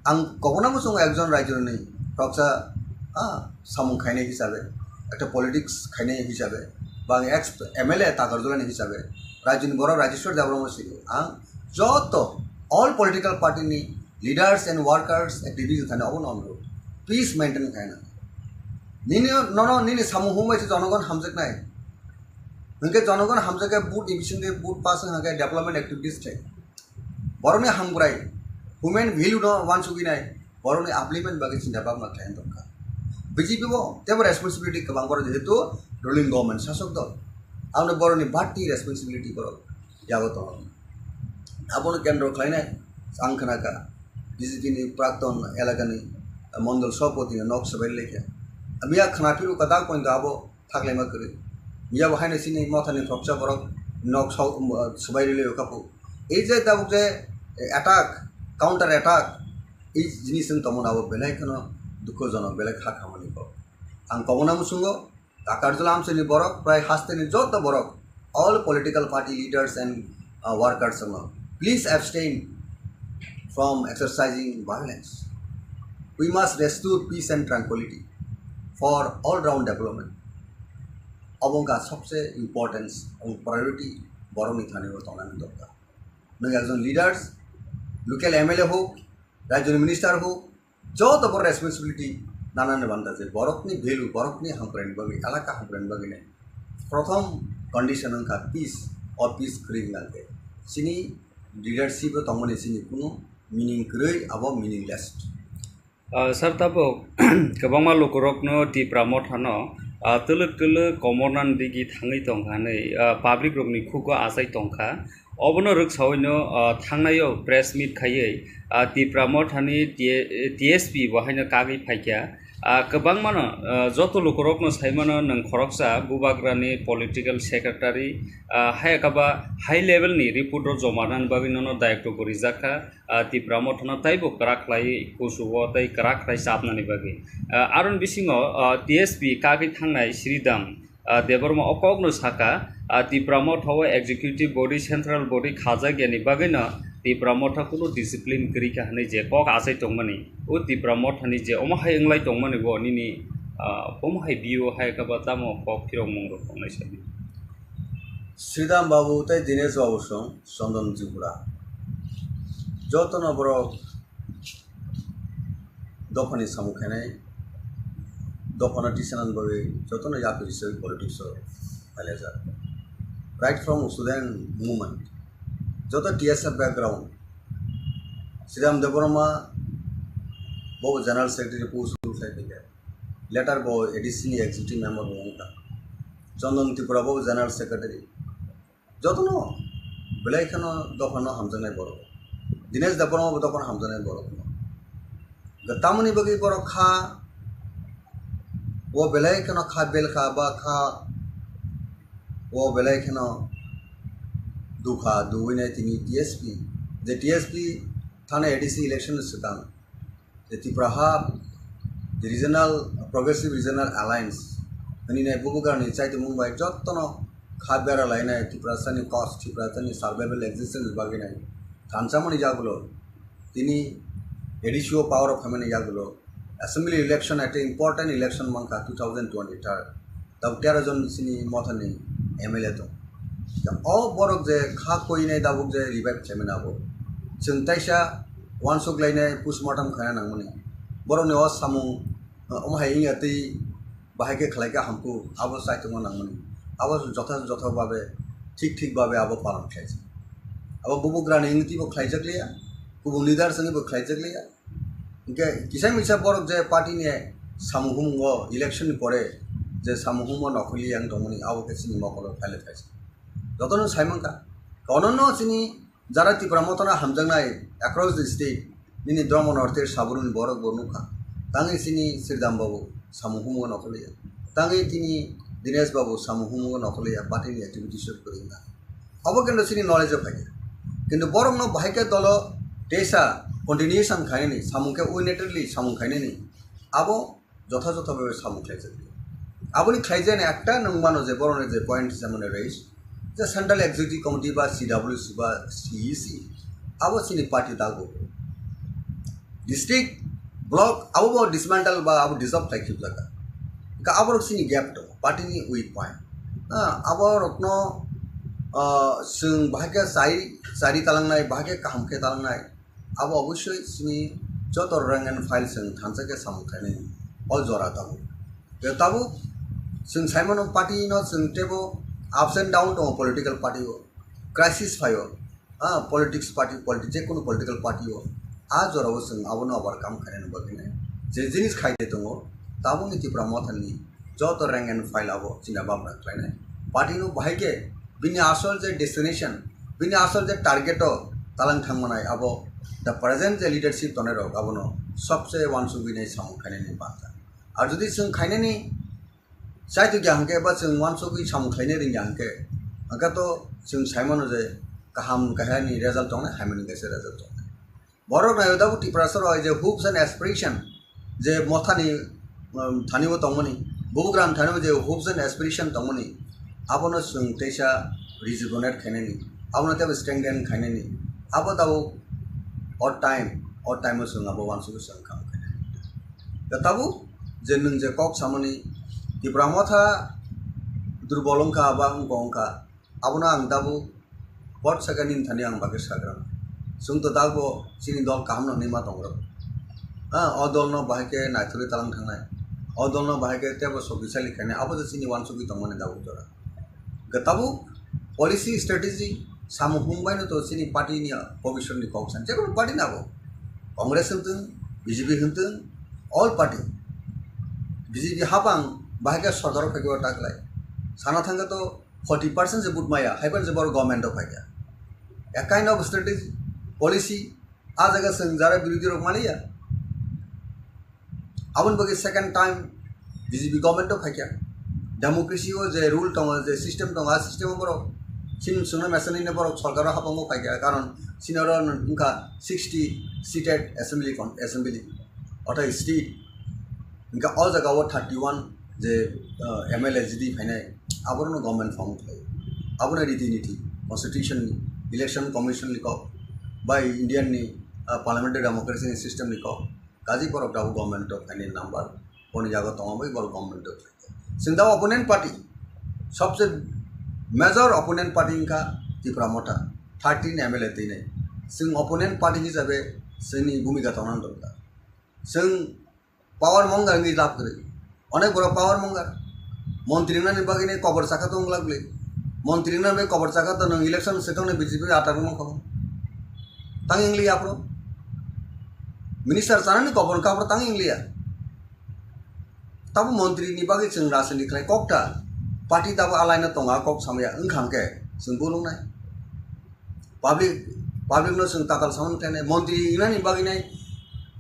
Ang kobona muchungo ekjon raijoni khoroksa, ah, samung khainai hisabe, ekta politics khainai hisabe, Bang ex M L A Takarjula ni hisabe, rajini borok Rajeshwar Debbarma sini ang joto all political party ni leaders and workers, activists thani obo no onurod, peace maintain khaina. Nini nono nini samung humbai se jonogon hamjaknai. Hingke jonogon hamjake vote ni bisingde vote pass hingke development activities thai. Borokni hamkrai, human value no wansugwi nai, borokni upliftment bagwi chinta bhabna khlai tongkha. B J P bo tebo responsibility kwbang borok jehetu ruling government sasok dol. Aboni borokni bati responsibility borok yago tongo. Abono kendro khlainai ang khnakha B J P ni prakton elakani mondol sabhapati no nok swbai lekha. Miya khna phiru kwtal pointo abo thaklaima kwrwi. Miya bo haino chini mothani khoroksa borok nok sau-, um, swbai rwlwi khapu. Ei je tabuk je attack, counter attack, ei jinis wng tongmani abo belai kheno dukhojonok, belai kha khamani kok. Ang kobokno muchungo, Takarjula amchaini borok, prai hasteni joto borok, all political party leaders and, uh, workers wngno, please abstain from exercising violence. We must restore peace and tranquility for all round development. Obo wngkha sobse importance ebong priority borokni thani o tongnani dorkar. Nwng ekjon leaders, local M L A hok, rajyoni minister hok, joto bo responsibility nanani banda je borokni value, borokni hamkraini bagwi, elaka hamkraini bagwi nai prothom condition wngkha peace, o peace kwrwi wngkha khe chini leadership o tongmani chini kunu meaning kwrwi, abo meaningless. Ah, sir, tabuk kwbangma lukurokno Tipra Mothano, ah, twlwk twlwk komornani digi thangwi tongkha hinwi, ah, public rokni khugo achai tongkha. Obono rwksaui no, ah, thangnai o press meet khaiwi, ah, Tipra Mothani T-, T S P bo haino kagwi phaikha. Ah, kwbangmano, ah, joto lukurokno saimano nwng khoroksa Bubagrani political secretary, ah, hai khe ba high level ni report rok joma rwnani bagwi nono dayokto bo rijak kha. Ah, Tipra Mothano taibo kwrak khlai kuchugo tei kwrak khlai chapnani bagwi. Ah, aroni bisingo, ah, T S P kagwi thangnai Sridham, ah, Debbarma o kokno saka, ah, Tipra Motha o executive body, central body khajak yani bagwino Tipra Motha kunu discipline kwrwi kha hinwi je kok achai tongmani, o Tipra Mothani je omo hai wnglai tongmani bo nini, ah, omo hai view hai khe ba tamo kok phirokmung rok tongnai sadi. Sridham Babu tei Dinesh Babu song Chandan Tripura. Jotono borok dophani samung khainai, dophano tisanani bagwi jotono yapri se politics o phailajak. Right from student movement, joto T S F background, Sridham Debbarma bo general secretary post khlai phaikha. Later bo A D C ni executive member bo wngkha. Chandan Tripura bo general secretary. Jotono belai kheno dophano hamjaknai borok. Dinesh Debbarma bo dophano hamjaknai borok. Tamoni bagwi borok kha, o belai kheno kha belkha ba kha, o belai kheno dukha duwinai tini T S P. Je T S P thani A D C election swkang. Je Tipra ha, je Regional, Progressive Regional Alliance, hwnwi nai bubugrani chaitimung bai jottono kha bera lainai Tiprasani cause, Tiprasani survival existence bagwi nai thanchamani yagulo, tini A D C o power o phaimani yagulo, assembly election ekta important election mankha two thousand twenty-third. Tabuk tero jon sini mothani M L A tong. O borok je kha koinai tabuk je revive khlaimani abo. Chwng taisa uansuk lainai postmortem khaina nangmani. Borokni o samung, omo hai wngya twi bahai khe khlai khe hamkuk, abo chaitokma nangmani. Abo jotha jotha babe, thik thik babe abo palan khlaijak. Abo bubugrani wngwi twibo khlaijak liya, kubun leaders wngwibo khlaijak liya. Hingke kisa misa borok je party ni samung humung o election ni pore je samung humung o nokhorli yang tongmani abo khe chini mokolo phaile phaisa. Jotono sai mankha. Kono no chini jara Tipra Mothano hamjaknai across the state nini Dharma North East Saburuni borok bo nukha. Tangwi chini Sridham Babu samung humung o nokhorli ya. Tangwi tini Dinesh Babu samung humung o nokhorli ya party ni activities o kwrwngna. Abo kintu chini knowledge o phaikha. Kintu borokno bahai khe dolo teisa continuation khainani, samung khe unilaterally samung khainani, abo jotha jotha bhabe samung khlaijak. Aboni khlaijani ekta nwng mano je borokni je point hisamani raise, je Central Executive Committee ba C W C ba C E C, abo chini party dago. District, block, abo bo dismantle ba abo dissolve khlai khibjak. Ka aborok chini gap tongo, party ni weak point. Ah, abo rokno, ah, chwng bahai khe chai, chari talangnai, bahai khe kaham khe talangnai, abo obosoi chini joto rank and file chwng thansa khe samung khainai o jora tabuk. Tei tabuk chwng sai mano party no chwng teibo ups and down tongo political party o, crisis phaio. Ah, politics party, politi-, je kono political party o, ah, jora o chwng abono overcome khainani bagwi nai je jinis khai de tongo, tabukni Tipra Motha ni joto rank and file abo chini bamra khlainai. Party no bahai khe bini asol je destination, bini asol je target o talang thangmanai abo the present je leadership tonai rok abono sobse uansugwi nai samung khainani banta. Ar jodi chwng khainani chai tongya hwnkhe ba chwng uansugwi samung khlaina rwngya hwnkhe, hwnkhe to chwng sai mano je kaham kahya ni result tongnai, hamya ni kaisa result tongnai. Borok naio tabuk Tiprasa rok je hopes and aspiration je Mothani, um, thani o tongmani, Bubugram thani o je hopes and aspiration tongmani, abono chwng teisa rejuvenate khainani, abono teibo strengthen khainani, abo tabuk o time, o time o chwng abo uansugwi chwng kaham khainani. Da tabuk je nwng je kok samani Tipra Motha durbol wngkha ba wngkha wngkha, abono ang tabuk bot saka nini thani ang bagwi sagra. Chwng to tabukbo chini dol kaham no hinwi ma tongo. Ha, o dol no bahai khe naithorwi talang thangnai, o dol no bahai khe teibo sokisali khainai, abo je chini uansugwi tongmani tabuk jora. Hwnkhe tabuk policy strategy samung hung baino to chini party ni bobiswt ni kok san, jekono party ni abo, Congress hwntwng, B J P hwntwng, all party, B J P hapang bahai khe sorkar o phaikhe o taklai sana thangkhe to forty percent se vote maya, haiphano se borok government o phaikha. A kind of strategy, policy, a jaga chwng jara birodhi rok maliya. Aboni bagwi second time B J P government o phaikha. Democracy o je rule tongo, je system tongo, a system o borok chini chwngno mesa nini borok sorkar o hapang o phaikha, karon chini oro wngkha sixty seated assembly con-, assembly, ortha state. Hingke o jaga o thirty one je, ah, M L A jidi phainai, aborokno government form khlai. Abono riti niti, constitution ni, election commission ni kok, bai Indian ni, ah, parliamentary democracy ni system ni kok, kaji borok tabuk government o phainai number, boni jaga tongo bai borok government o phaikha. Chwng da opponent party, sobse major opponent party wngkha Tipra Motha, thirteen M L A twinai. Chwng opponent party hisabe chwngni bhumika tongna dorkar. Chwng power mongar wngwi lab kwrwi. Onek borok power mongar. Montri wngnani bagwi nai kobor chakha tong glak glak. Montri wngnani bagwi kobor chakha to nwng election swkang nai B J P atak wngma kho. Tang wngli aphuru. Minister chanani kobor wngkha aphuru tang wngli ya. Tabo montri ni bagwi chwng rajniti khlai kok ta. Party tabo alai no tonga kok samya wngkha hwnkhe chwng bulung nai. Public, public no chwng tatal samani khlainai, montri wngnani bagwi nai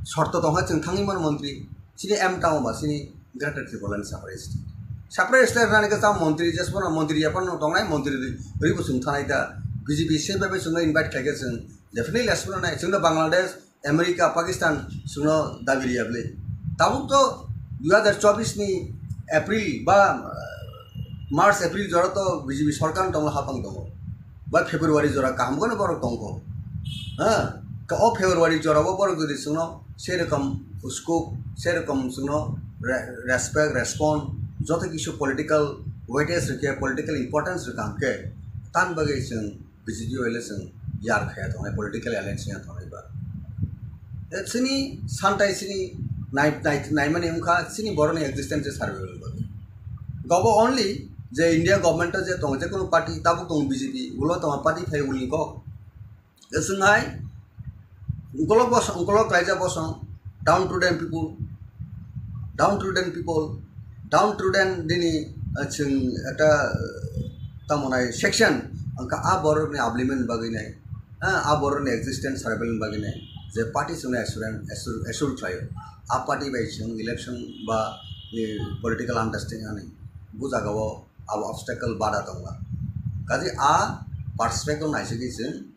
shorto tongkha chwng thangwi mano montri. Chini aim tamo ba chini Greater Tipraland separate state. Separate state rwnani khe tamo montri jesphano montri yaphano tongnai, montri rwi bo chwng thanai da. B J P se bai bai chwngno invite khlaikhe chwng definitely asphano nai. Chwngno Bangladesh, America, Pakistan chwngno dabi riya bwle. Tabuk to dui hazar chobbish ni April ba, uh, March, April jora to B J P sorkar tongo, hapang tongo. Ba February jora kaham kono borok tongkho. Ha? Ka o February jora o borok jodi chwngno sei rokom scope, sei rokom chwngno re-, respect, respond, joto kisu political weightage rwkhe, political importance rwkha hwnkhe, tan bagwi chwng B J P bai le chwng yar khaya tongnai, political alliance ya tongnai ba. E chini santai chini nai, nai, naimani wngkha chini borokni existence survival bagwi. Gobo only je India government o je tongo, je kono party tabuk tongo B J P, ulo tongo party phai ulni kok. E chwng hai ukolok bosong, ukolok klaijak bosong, downtrodden people, downtrodden people, downtrodden dini, ah, chwng ekta, ah, tamo nai section, wngkha a borokni upliftment bagwi nai, ah, a borokni existence survival bagwi nai, je party chwngno assurance, assure, assure khlaio, a party bai chwng election ba, eh, political understanding ani, bo jaga o abo obstacle bada tongla. Kaje a perspective naisingwi chwng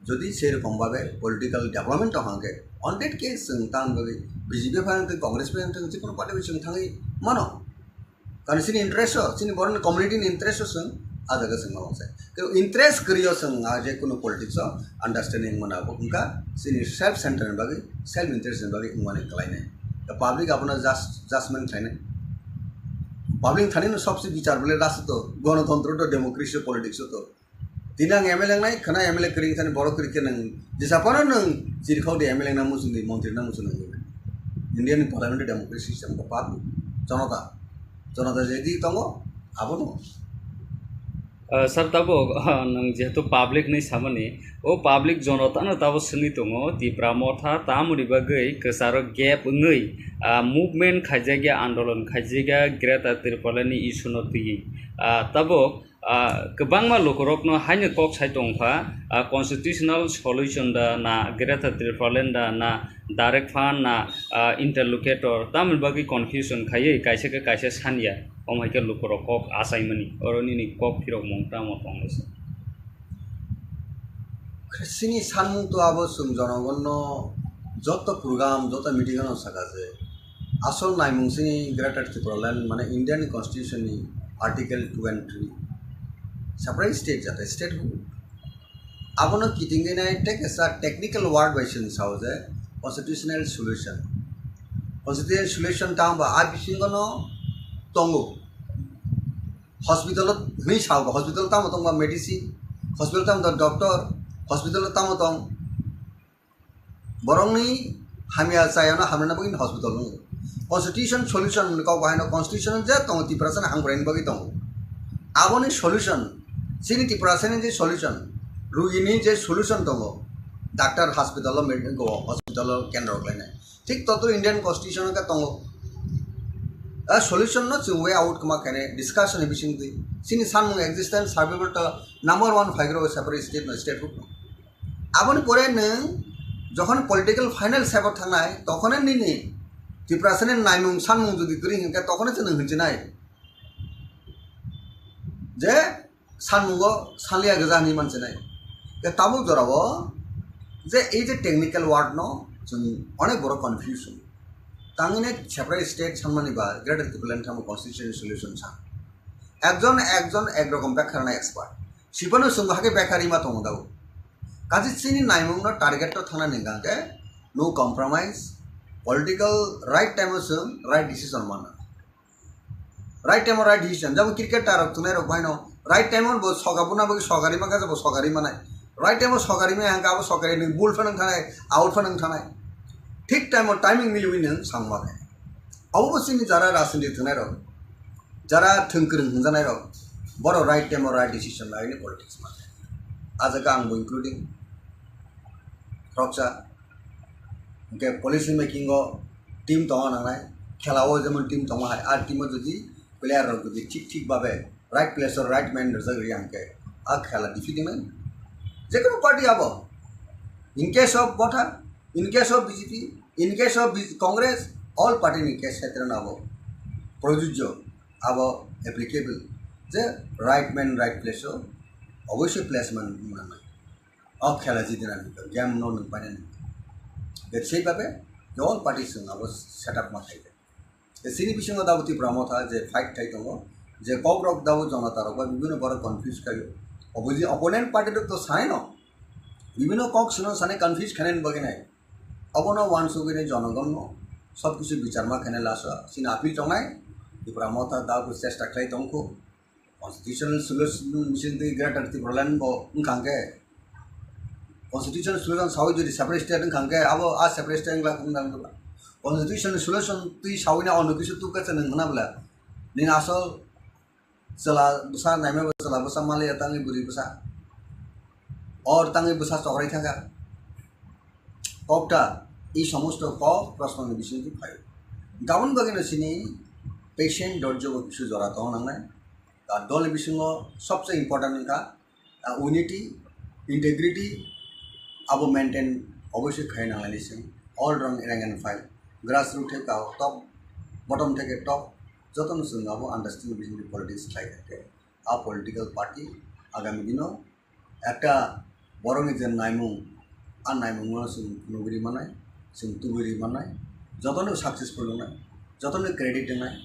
jodi sei rokom babe political development tong hangke, on that case chwng tang bagwi B J P phaiyung tong, Congress phaiyung tong, jikunu party bai chwng thangwi mano. Karon chini interest o, chini borokni community ni interest o chwng a jaga chwng ma sai. Kebo interest kwrwi o chwng a je kunu politics o understanding mana bo wngkha chini self center ni bagwi, self interest ni bagwi wngmani kwlainai. The public abono just, judgment khlainai. Public thani no sobse bichar bole rasta to, gonotontro to, democracy to, politics to. Tini ang M L A wngnai, khana M L A kwrwi thani borok kwrwi khe nwng jesa phano nwng chirikhok di M L A wngna muchung di, montri wngna muchung di. India ni parliamentary democracy system ko pa, jonota, jonota je di tongo, abono. Ah, sir, tabuk, ah, nwng jehetu public ni samani, o public jonotano tabuk swngwi tongo, Tipra Motha tamoni bagwi kwcharo gap wngwi, ah, movement khaijakya, andolon khaijakya, Greater Tipraland ni issue no twiwi. Ah, tabuk, ah, kwbangma lukurokno haino kok sai tongkha, ah, constitutional solution da na, Greater Tipraland da na, direct fund na, ah, interlocutor, tamoni bagwi confusion khaiwi kaisa khe kaisa sanya. Omo hai khe lukurok kok achaimani, oro nini kok phirokmung tamo tong lai se? Chini sanmung to abo chwng jonogonno joto program, joto meeting-o saka je asol naimung chini Greater Tipraland, mane Indian Constitution ni Article two and three, separate state jate statehood. Abono kitingwi nai tei kaisa technical word bai chwng sao je constitutional solution. Constitutional solution tamo ba a bisingo no tongo. Hospital hwnwi sao ba, hospital tamo tong ba medicine, hospital tamo tong doctor, hospital tamo tong borokni hamya chayano hamrwna bagwi hospital wngo. Constitution solution hwnwi kok bahaino constitution je tongo Tiprasani hamkraini bagwi tongo. Aboni solution, chini Tiprasani je solution, rugini je solution tongo, doctor hospital o med-, go hospital o kendro khlainai. Thik totro Indian Constitution o khe tongo. A solution no chwng way out kwma khainai discussion ni bisingtwi. Chini sanmung existence survival to number one phaigrok separate state no, statehood no. Aboni pore nwng jokhon political final step o thangnai, tokhone nini Tiprasani naimung sanmung jodi kwrwi hinkhe tokhone chwng nwng hinchinai je sanmungo sanliya gwja hinwi manchinai. Tei tabuk jorao je ei je technical word no chwng onek borok confusion. Tangwi nai separate state sanmani ba Greater Tipraland tamo constitutional solution sa. Ekjon ekjon ek rokom bekha rwnai expert. Sipano chwng bo hakhe bekha rima tongo dao. Kachi chini naimung no target to thangna ni hwnkhe no compromise, political right time o chwng right decision manna. Right time o right decision. Jabo cricket tarok tunai rok baino right time o bo soga buna bagwi sogari mangkha, jabo sogari manai. Right time o sogari maya hangka abo sogari nung bul phanang thanai, out phanang thanai. Thik time o timing miliwi nung sangma khe. Abo bo chini jara rajniti tunai rok, jara thwngkwrwng hwnjanai rok, boro right time o right decision laini politics manai. Ajak ang bo including roksa. Hwnkhe policy making o team tongna nangnai, khela o jemon team tongma hai, a team o jodi player rok jodi thik thik babe right place o right man rwjak rwya hwnkhe a khela defeat wngnai. Jekono party abo, in case of Motha, in case of B J P, in case of B-, Congress, all party ni case khetre no abo projujjo, abo applicable je right man right place o oboisoi placement nangnai. O khela jidinani game no nung painani. Be sei babe je all party chwng abo setup ma khai. Chini bisingo dabo Tipra Motha je fight khai tongo, je kok rok dabo jonota rok ba bibino borok confuse khaio. Obo je opponent party rok to sanai no, bibino kok sino sanai confuse khainani bagwi nai. Abono wansugwi nai jonogon no sob kisu bichar ma khainai last o chini appeal tongnai. Tipra Motha dabo chesta khlai tongkho. Constitutional solution bising twi Greater Tipraland bo wngkha hwnkhe, constitutional solution sawi jodi separate state wngkha hwnkhe abo a separate state wngla wngna wngla. Constitutional solution twi sawi na ono kisu tukha se nwng hwnna bwla nini asol chwla bwsa naima bo chwla bwsa maliya tangwi bwrwi bwsa or tangwi bwsa chokrai thangkha. Kokta ei somosto kok prosno ni bising twi phaio. Gabon bagwi no chini patient dorjo bo kisu jora tong nangnai. Ar dol ni bisingo sobse important wngkha, ah, unity, integrity, abo maintain obviously khai nanglai se. All rang, rank and file, grassroot theke top, bottom theke top, jotono chwng abo understanding bising politics khlai thake. A political party agami dino ekta borokni je naimung, a naimungno chwng nugwi manai, chwng tubui manai, jotono successful wngnai, jotono credit wngnai,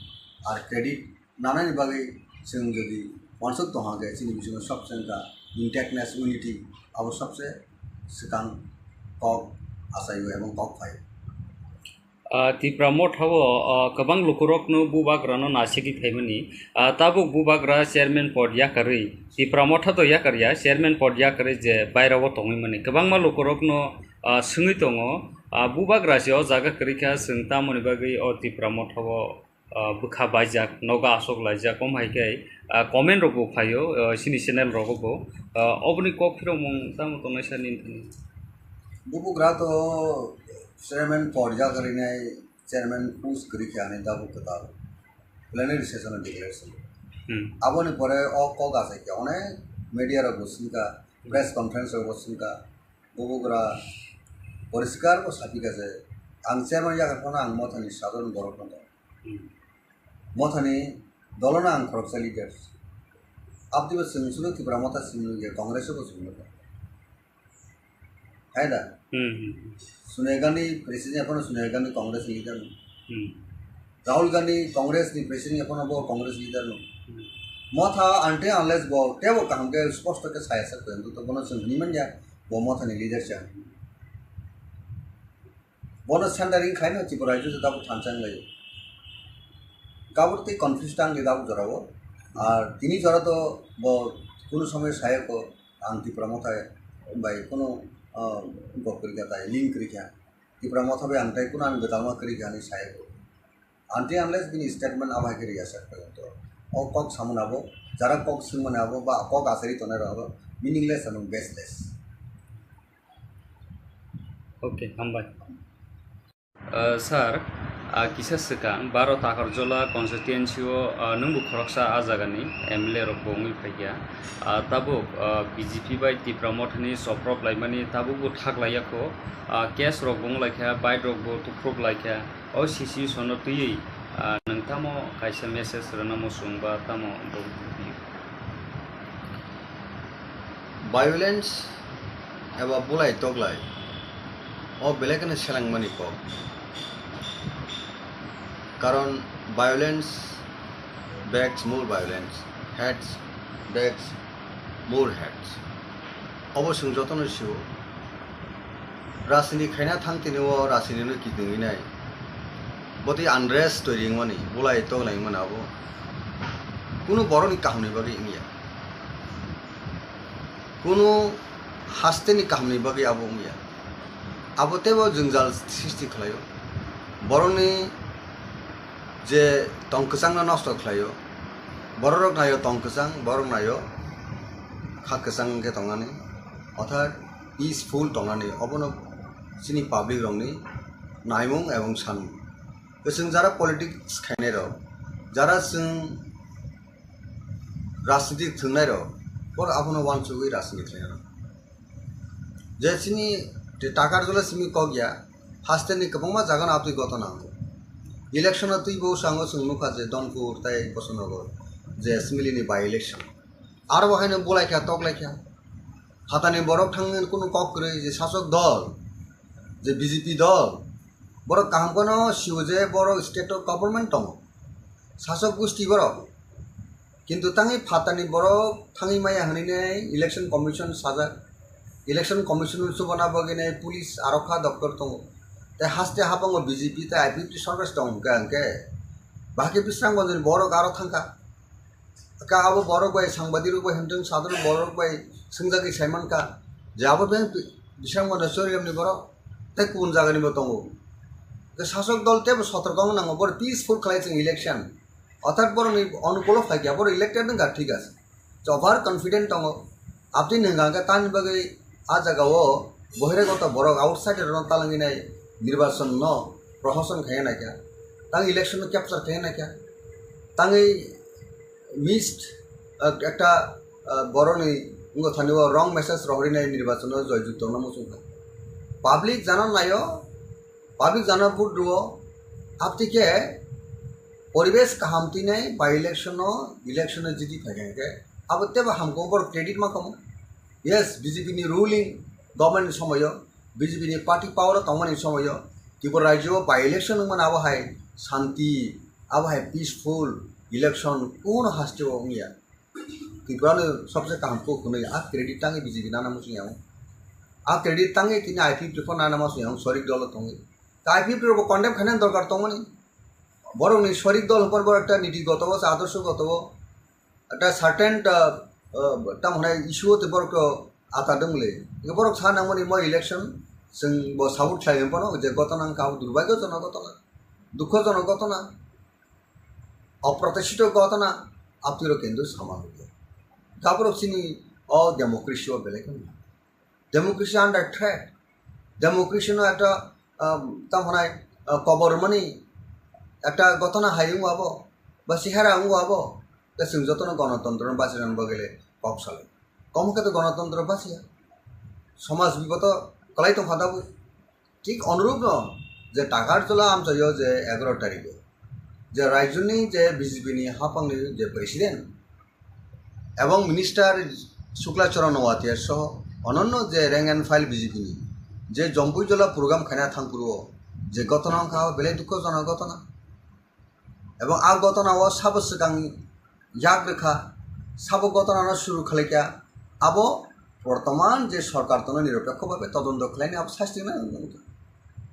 ar credit nanani bagwi chwng jodi wansuk tongha khe chini bisingo sobse wngkha intactness, unity, abo sobse swkang kok achaio ebong kok phaio. Ah, Tipra Motha o, ah, kwbang lukurokno bubagrano nasigwi phaimani. Ah, tabuk bubagra chairman pod yakarwi, Tipra Motha to yakarya, chairman pod yakarwi je bairao tongwi mani. Kwbangma lukurokno, ah, swngwi tongo, ah, bubagra se o jaga kwrwi kha, chwng tamoni bagwi o Tipra Motha o, ah, bwkha baijak, nogo aswk laijak, omo hai khe, ah, comment rok bo phaio, ah, chini channel rogo bo. Ah, oboni kok phirokmung tamo tongnai sir nini thani? Bubagra to chairman pod yakarwi nai, chairman post kwrwi khe ani tabuk kwtal plenary session o declaration. Hmm. Aboni pore o kok achai khe onek media rok bo swngkha, press conference rok bo swngkha, bubagra poriskar bo sapikha je ang chairman yakar phano ang Mothani sadharon borok no tong. Hmm. Mothani dolono ang khoroksa leaders. Abdi bo chwng sudo Tipra Motha simi nukya, Congress o bo chwng nukya. Hai da? Hmm, hmm, hmm. Sonia Gandhi president, ekhon Sonia Gandhi Congress leader no. Hmm. Rahul Gandhi Congress ni president, ekhon bo Congress leader no. Hmm. Motha until unless bo tebo kaham khe sposto khe saya sak khe to bono chwng hini manya bo Motha ni leader cha. Bono centering khaino Tripura rajyo se tabuk thansa wnglaio. Kabur tei confuse tang di tabuk jorao. Ar tini jora to bo kunu somoy saya ko ang Tipra Motha bai kunu, ah, gok kwrwi kha tai, link kwrwi kha. Tipra Motha bai ang tai kunu ang gwdalma kwrwi kha hinwi saya ko. Until unless bini statement abo hai khe rwya sak kha to. O kok samani abo, jara kok swngmani abo ba kok asari tongnai rok abo meaningless and baseless. Okay, hambai. Uh, sir, uh, kisa swkang baro Takarjola constituency o, uh, nwngbo khoroksa a jagani M L A rok bo wngwi phaikha. Uh, tabuk, uh, B J P bai Tipra Mothani soprop laimani tabukbo thak laiya kho. Uh, case rok bo wng laikha, bike rok bo tuprop laikha. O situation no twiwi, ah, nwng tamo kaisa message rwna muchung ba tamo bo? Violence eba bulai toklai o belai kheno selengmani kok. Karon violence begs more violence, hate begs more hate. Obo chwng jotono sio. Rajniti khaina thang tini o rajniti no kitingwi nai. Botwi unrest toiri wngmani, bulai toklai wngmani abo. Kunu borokni kahamni bagwi wngya. Kunu hasteni kahamni bagwi abo wngya. Abo teibo jwngjal sristi khlaio. Borokni je tong kwchangno nosto khlaio. Bororok naio tong kwchang, borok naio kha kwchang wngkhe tongnani. Orthat peaceful tongnani, obono chini public rokni naimung ebong sanmung. Chwng jara politics khainai rok, jara chwng rajniti thwngnairok, borok abono uansugwi rajniti khlainai rok. Je chini Takarjola simi kok ya, hasteni kwbangma jagano aboni gotona wngo. Election o twibo sango chwng nukha je Donpur tei Bosonogor je assembly ni by election. Aro bo haino bulaikha, toklaikha. Phatani borok thangwi kunu kok kwrwi je sasok dol, je B J P dol, borok kaham kheno sio je borok state o government tongo. Sasok gusti borok. Kintu tangwi phatani borok thangwi maya hwnwi nai election commission sajak. Election commission chubana bagwi nai police arokha doktor tongo. Tei haste habango B J P tei I P F T sorkar tong hwnkhe hwnkhe bahai khe Bisramganjni borok aro thangkha. Ka abo borok bai sangbadirok bai hwnthwng sadharok borok bai swngjagwi saimankha je abo beng Bisramganj Choriramni borok tei kubun jagani bo tongo. Tei sasok dol teibo sotorkha wng nango, borok peaceful khlai chwng election. Orthat borokni onukulo phaikha, borok elected wngkha, thik ase. Over confident tongo. Aboni hwnka hwnkhe tamni bagwi a jagao bohiregoto borok outside rokno talangwi nai nirbachon no prohoson khaiya naikha. Tang election no capture khaiya naikha. Tangwi missed, ah, ekta, ah, borokni wngkha thani o wrong message rohorwi nai nirbachon no joyjukto no muchungkha. Public jana naio, public jana vote rwo, aboni khe poribesh kaham twi nai by election o, election o jiti phaikha hwnkhe abo teibo hamkhe borok credit ma kamo. Yes, B J P ni ruling government ni somoyo, B J P ni party power o tongmani somoyo, Tripura rajyo o by election wngmani abo hai shanti, abo hai peaceful election kuno haste o wngya. Tripura ni sobse kaham kok hwnwi a credit tangwi B J P nana muchung yang. A credit tangwi tini I P F T pho nana muchung yang, sorik dolo tongwi. Ta I P F T rokbo condemn khainani dorkar tongmani. Borokni sorik dol hwnkhai bo ekta niti goto o, adorsho goto o, ekta certain, ah, ah, tamo hwnai issue o tei borok to ata dong le. Borok sa nangmani mo election chwng bo support khlai phano je gotona wngkha abo durbhagyojonok gotona, dukhojonok gotona, oprotishito gotona, apni rok kendo sama hwnkhe. Gaborok chini o democracy o belai kheno democracy under threat. Democracy no ekta, um, tamo hwnai, uh, kobor mani ekta gotona hai wngwi abo, ba sihara wngwi abo, ta chwng jotono gonotontro no bachirani bagwi le kok salai. Omo khe to gonotontro bachiya. Somaj biboto kwlai tongkha dabwi. Thik onurupno je Takarjala amchaio je egaroh tarikho je rajyoni je B J P ni haphangni je president ebong minister Shukla Charan Noatia soho ononno je rank and file B J P ni je Jompuijala program khaina thangphuru je gotona wngkha belai dukhojonok gotona. Ebong a gotona o sabo swkang yak rwkha, sabo gotona no suru khlaikha, abo bortoman je sorkar tono niropekho bhabe todonto khlaini abo sasti nang nang.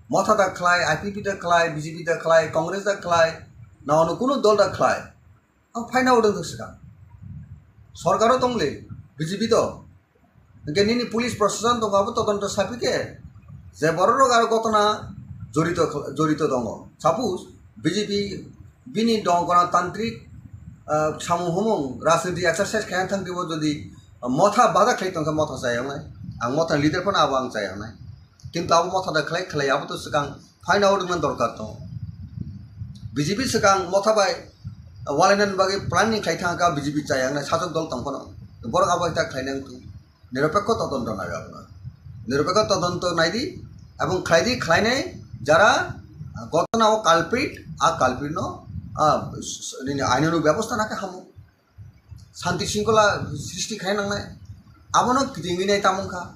Motha da khlai, I P P da khlai, B J P da khlai, Congress da khlai, na ono kuno dol da khlai, ang phaina odong swkang. Sorkaro tongle, B J P to, hingke nini police proshashan tongo abo todonto sapi khe je borok rok aro gotona jorito jorito tongo. Suppose B J P bini dong gana tantrik, ah, samung humung rajniti exercise khaina thang twibo jodi motha bada khlai tongkha motha chayaknai, ang motha leader phano abo ang chayaknai. Kintu abo motha da khlai khlai abo to swkang phaina odongna dorkar tongo. B J P swkang motha bai walainani bagwi planning khlai thangkha B J P chayaknai sajwk dol tong phano. Borok abo hai ta khlainai wngkha. Niropekho todonto nai abono. Niropekho todonto naidi, ebong khlaidi khlainai jara gotona o culprit, a culprit no, a, s-, s-, nini ainano bebosta nakhe hamo. Santi singkola srishti khai nangnai. Abono kitingwi nai tamung kha.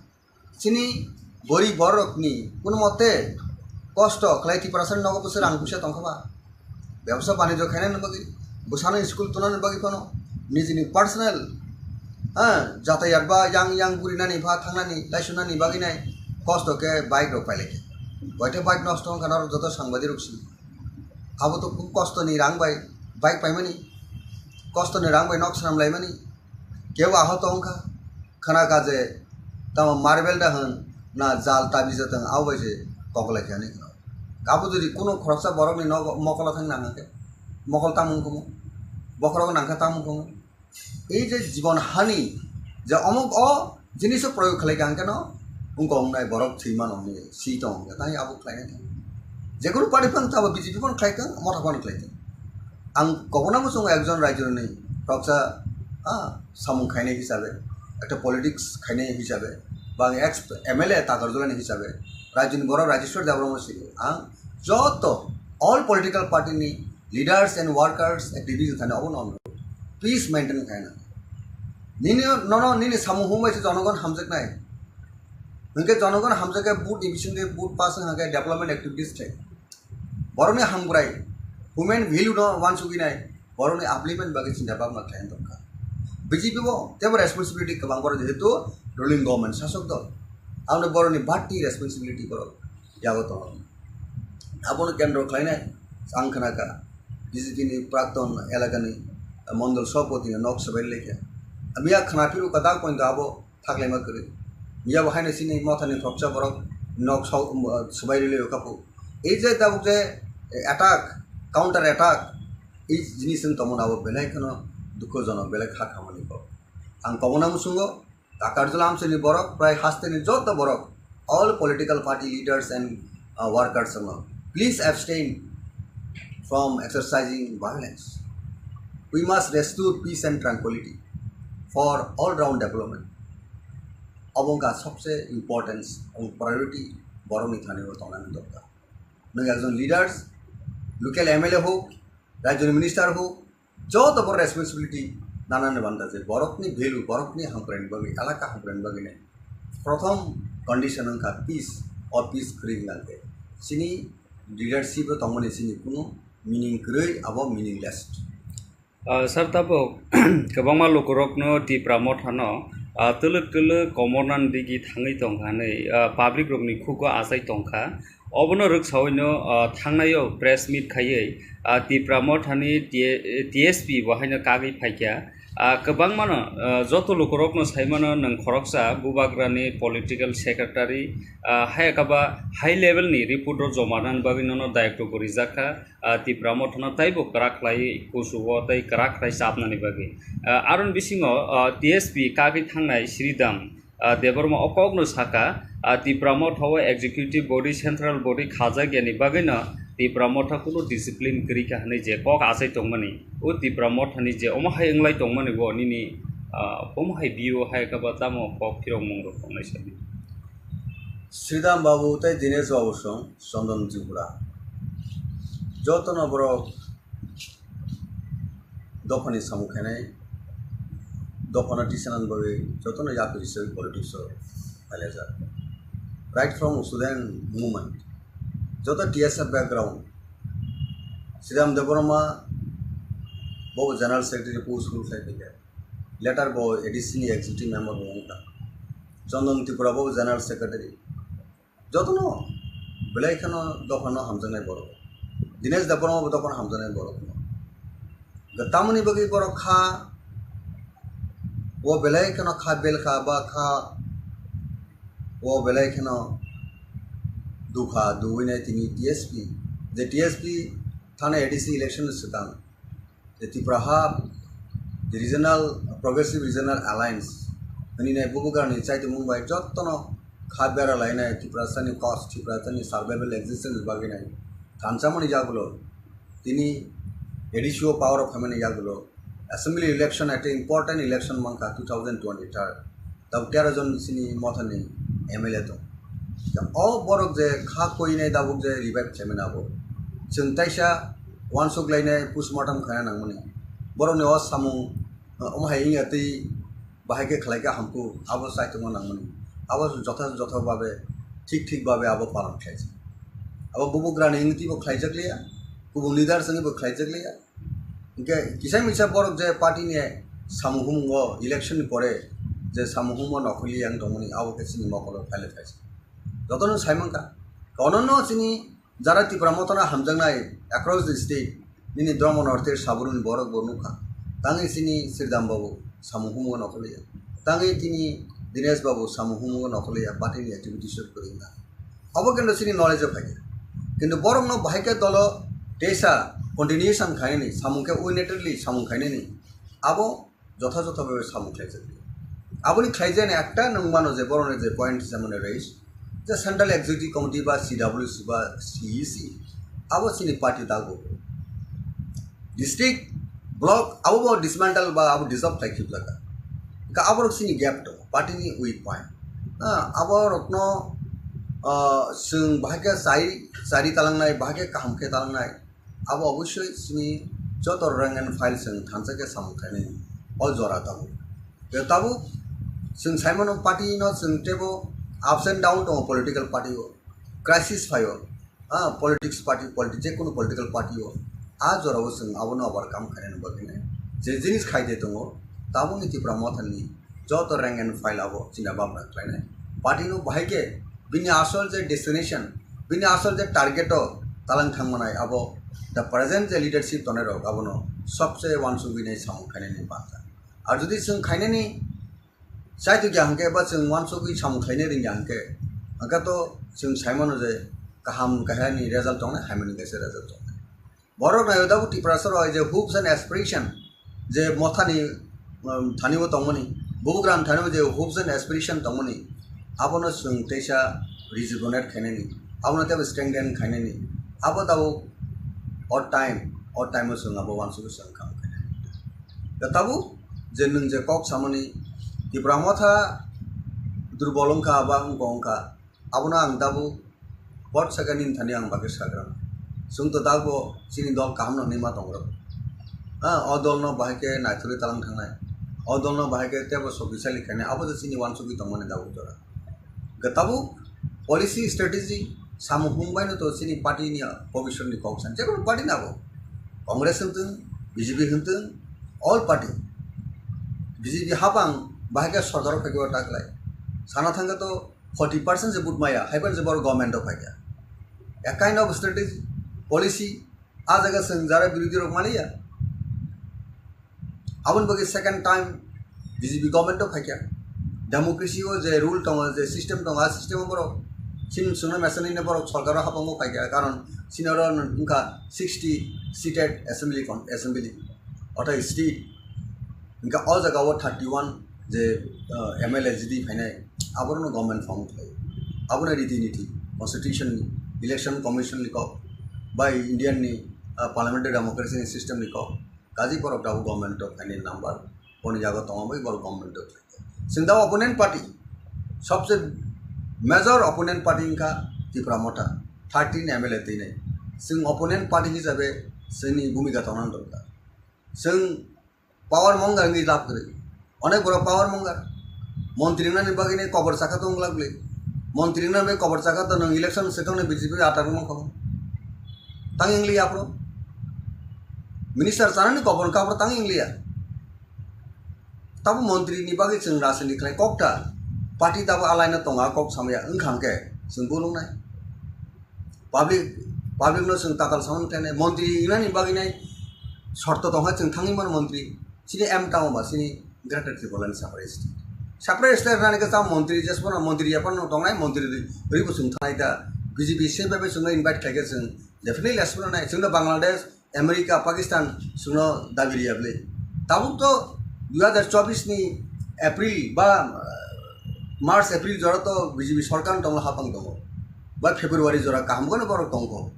Chini gorib borokni kuno mote kosto khlai Tiprasani nogo bwswk rang puisa tongkha ba. Bebsa banijyo khainani bagwi, bwsano school tunani bagwi phano, nijini personal, ha, jatayat ba yang yang gurinani ba thangnani, laisunani bagwi nai kosto khe bike rok pailai khe. Boite bike nosto wngkha norok joto sangbadirok si. Abo to kostoni rang bai bike paimani, kostoni rang bai nok swnam laimani, kebo ahot wngkha, khna kha je tamo marble da hwn na jal tabi jatwng abo bai se kok lai kha hinwi khna. Abo jodi kuno khoroksa borokni nogo mokolo thang nang khe, mokol tamung kumu, bokhorok nang khe tamung kumu. Ei je jibon hani je omuk o jiniso proyog khlai kha hwnkhe no wngkha wngnai borok thwi mano hinwi si tongo hwnkhe, tei abo khlainai thangwi. Jekunu party phano tabo B J P phano khlai thang, motha phano khlai thang. Ang kobona muchungo ekjon rajyoni khoroksa, ah, samung khainai hisabe, ekta politics khainai hisabe, ba ang ex M L A Takarjalani hisabe, rajyoni borok Rajeshwar Debbarma sini ang joto all political party ni leaders and workers activities thani obo no peace maintain khaina. Nini nono nini samung humbai se jonogon hamjaknai. Hwnkhe jonogon hamjakhe vote ni bisingtwi vote pass wngkha khe development activities thai. Borokni hamkrai, human value no wansugwi nai, borokni upliftment bagwi chinta bhabna khlai dorkar. B J P bo tebo responsibility kwbang borok jehetu ruling government sasok dol. Aboni borokni bati responsibility borok yago tongo. Abono kendro khlainai ang khna kha B J P ni prakton elakani mondol sabhapati ni nok swbai lekha. Miya khna phiru kwtal pointo abo thaklaima kwrwi. Miya bo haino chini mothani khoroksa borok nok swbai rwlai kha phu. Ei je tabuk je attack, counter attack, ei jinis wng tongmani abo belai kheno dukhojonok, belai kha khamani kok. Ang kobona muchungo Takarjala amchaini borok, prai hasteni joto borok, all political party leaders and, uh, workers wngno, please abstain from exercising violence. We must restore peace and tranquility for all round development. Obo wngkha sobse importance ebong priority borokni thani o tongnani dorkar. Nwng ekjon leaders, local M L A hok, rajyoni minister hok, joto bo responsibility nanani banda je borokni value, borokni hamkraini bagwi, elaka hamkraini bagwi nai. Prothom condition wngkha peace, o peace kwrwi wngkha khe chini leadership o tongmani chini kunu meaning kwrwi, abo meaningless. Ah, sir, tabuk kwbangma lukurokno Tipra mothano, ah, twlwk twlwk komornani digi thangwi tongkha hinwi, ah, public rokni khugo achai tongkha. Obono rwksaui no, ah, thangnai o press meet khaiwi, ah, Tipra Mothani T-, T S P bo haino kagwi phaikha. Ah, kwbangma no, ah, joto lukurok no saimano nwng khoroksa Bubagrani political secretary, ah, hai khe ba high level ni report rok joma rwna bagwi nono daitw bo rijak kha. Ah, Tipra Mothano taibo kwrak khlai kusu o tei kwrak khlai chapnani bagwi. Ah, aroni bisingo, ah, T S P kagwi thangnai Sridham, ah, Debbarma o kokno saka, ah, Tipra Motha o executive body, central body khajak yani bagwino Tipra Motha kunu discipline kwrwi kha hwnwi je kok achai tongmani, o Tipra Mothani je omo hai wnglai tongmani bo nini, ah, omo hai view hai khe ba tamo kok phirokmung rok tongnai sadi. Sridham Babu tei Dinesh Babu song Chandan Tripura. Jotono borok dophani samung khainai, dophano tisanani bagwi jotono yapri se politics o phailajak. Right from student movement, joto T S F background, Sridham Debbarma bo general secretary post rule khai phaikha. Later bo A D C ni executive member bo wngkha. Chandan Tripura bo general secretary. Jotono belai kheno dophano hamjaknai borok. Dinesh Debbarma bo dophano hamjaknai borok. Tamoni bagwi borok kha, o belai kheno kha bel kha ba kha, o belai kheno dukha duwinai tini T S P, je T S P thana A D C election swkang. Je Tipra ha Regional, Progressive Regional Alliance hwnwi nai bubugrani chaitimung bai jotono kha bera lainai Tiprasani cause, Tiprasani survival existence bagwi nai thansamani yagulo tini A D C o power o phaimani yagulo assembly election ekta important election mankha two thousand twenty-third. Tabuk tero jon sini mothani M L A tong. O borok je kha koinai tabuk je revive khlaimani abo. Chwng taisa uansuk lainai postmortem khaina nangmani. Borokni o samung, uh, omo hai wngya twi bahai khe khlai khe hamkuk abo chaitokma nangmani. Abo jotha jotha babe thik thik babe abo palan khlaijak. Abo bubugrani wngwi twibo khlaijak liya, kubun leaders wngwi bo khlaijak liya. Hingke kisa misa borok je party ni samung humung o election ni pore je samung humung o nokhorli yang tongmani abo khe chini mokolo phaile phaisa. Jotono sai mankha. Kono no chini jara Tipra Motha no hamjaknai across the state nini Dharma North East Saburuni borok bo nukha. Tangwi chini Sridham Babu samung humung o nokhorli ya. Tangwi tini Dinesh Babu samung humung o nokhorli ya party ni activities o kwrwngna. Abo kintu chini knowledge o phaikha. Kintu borokno bahai khe dolo teisa continuation khainani, samung khe unitedly samung khainani, abo jotha jotha bhabe samung khlaijak. Aboni khlaijani ekta nwng mano je borokni je point hisa mane raise, je Central Executive Committee ba C W C ba C E C, abo chini party dago. District, block, abo bo dismantle ba abo dissolve khlai khibjak. Ka abo rok chini gap to. Party ni weak point. Ah, abo rokno, ah, chwng bahai khe chai, chari talangnai, bahai khe kaham khe talangnai. Abo obosoi chini joto rank and file chwng thansa khe samung khainai. O jora tabuk. Khe tabuk chwng saimano party no chwng tebo ups and down tongo political party o. Crisis phaio. Ah, politics party, politi-, jekunu political party o, ah, jorao chwng abono overcome khainani bagwino je jinis khaide tongo, tabukni Tipra Mothani joto rank and file abo china bamra khlainai. Party no bahai khe bini asol je destination, bini asol je target o talang thangmanai abo the present je leadership tonai rok abono sobse uansugwi nai samung khainani banta. Ar jodi chwng khainani Chaitukya hwnkhe ba chwng uansugwi samung khlaina rwngya hwnkhe, hwnkhe to chwng saimano je kaham kahani result tongnai, hamyani kaisa result tongnai. Borok naio tabuk Tiprasa rok je hopes and aspiration je mothani, um, thani bo tongmani, bubugrani thani bo je hopes and aspiration tongmani, abono chwng teisa rejuvenate khainani, abono teibo strengthen khainani, abo tabuk o time, o time o chwng abo uansugwi chwng kaham khainani. Da tabuk je nwng je kok samani Tipra Motha durbol wngkha ba wngkha wngkha, abono ang tabuk pot saka nini thani ang bagwi sagra. Chwng to tabukbo chini dol kaham no hinwi ma tongrok. Ha, o dol no bahai khe naithorwi talang thangnai, o dol no bahai khe teibo sokisali khainai, abo je chini uansugwi tongmani tabuk jora. Hwnkhe tabuk policy strategy samung humung baino to chini party ni bhobishyot ni kok san, jekunu party ni abo, Congress wngtwng, B J P wngtwng, all party, B J P hapang bahai khe sorkar o phaikhe o taklai sana thangkhe to forty percent se vote maya, haiphano se borok government o phaikha. A kind of strategy, policy, a jaga chwng jara birodhi rok maliya. Aboni bagwi second time B J P government o phaikha. Democracy o je rule tongo, je system tongo, a system o borok chini chwngno mesanino borok sorkar o hapangma phaikha, karon chini oro wngkha sixty seated assembly con-, assembly, ortho state. Hingke o jaga o thirty one je, ah, M L A jidi phainai, aborokno government form khlai. Abono riti niti, constitution ni, election commission ni kok, bai Indian ni, ah, parliamentary democracy ni system ni kok, kaji borok tabuk government o phainai number, boni jaga tongo bai borok government o phaikha. Chwng da opponent party, sobse major opponent party wngkha Tipra Motha, thirteen M L A twinai. Chwng opponent party hisabe chwngni bhumika tongna dorkar. Chwng power mongar wngwi lab kwrwi. Onek borok power mongar. Montri wngnani bagwi nai kobor chakha tong glak le. Montri wngnani bagwi kobor chakha to nwng election swkang ni B J P atar wngma kho. Tang ingliya aphro. Minister chanani kobor wngkha aphro tang ingliya. Tabo montri ni bagwi chwng rajniti khlai kok ta. Party tabo alaina tonga kok samya wngkha hwnkhe chwng bulung nai. Public, public no chwng tatal samani khlainai, montri wngnani bagwi nai shorto tongkha chwng thangwi mano montri. Chini aim tamo ba chini Greater Tipraland separate state. Separate state rani khe tamo montri jesphano montri yaphano tongnai, montri rwi, rwi bo chwng thangnai ta. B J P se bai bai chwngno invite khlaikhe chwng definitely jesphano nai. Chwngno Bangladesh, America, Pakistan chwngno dabi riya bwle. Tabuk to dui hazar chobbish ni April ba, uh, March, April jora to B J P sorkar tonglo hapang tongo. Ba February jora kaham kono borok tongkho.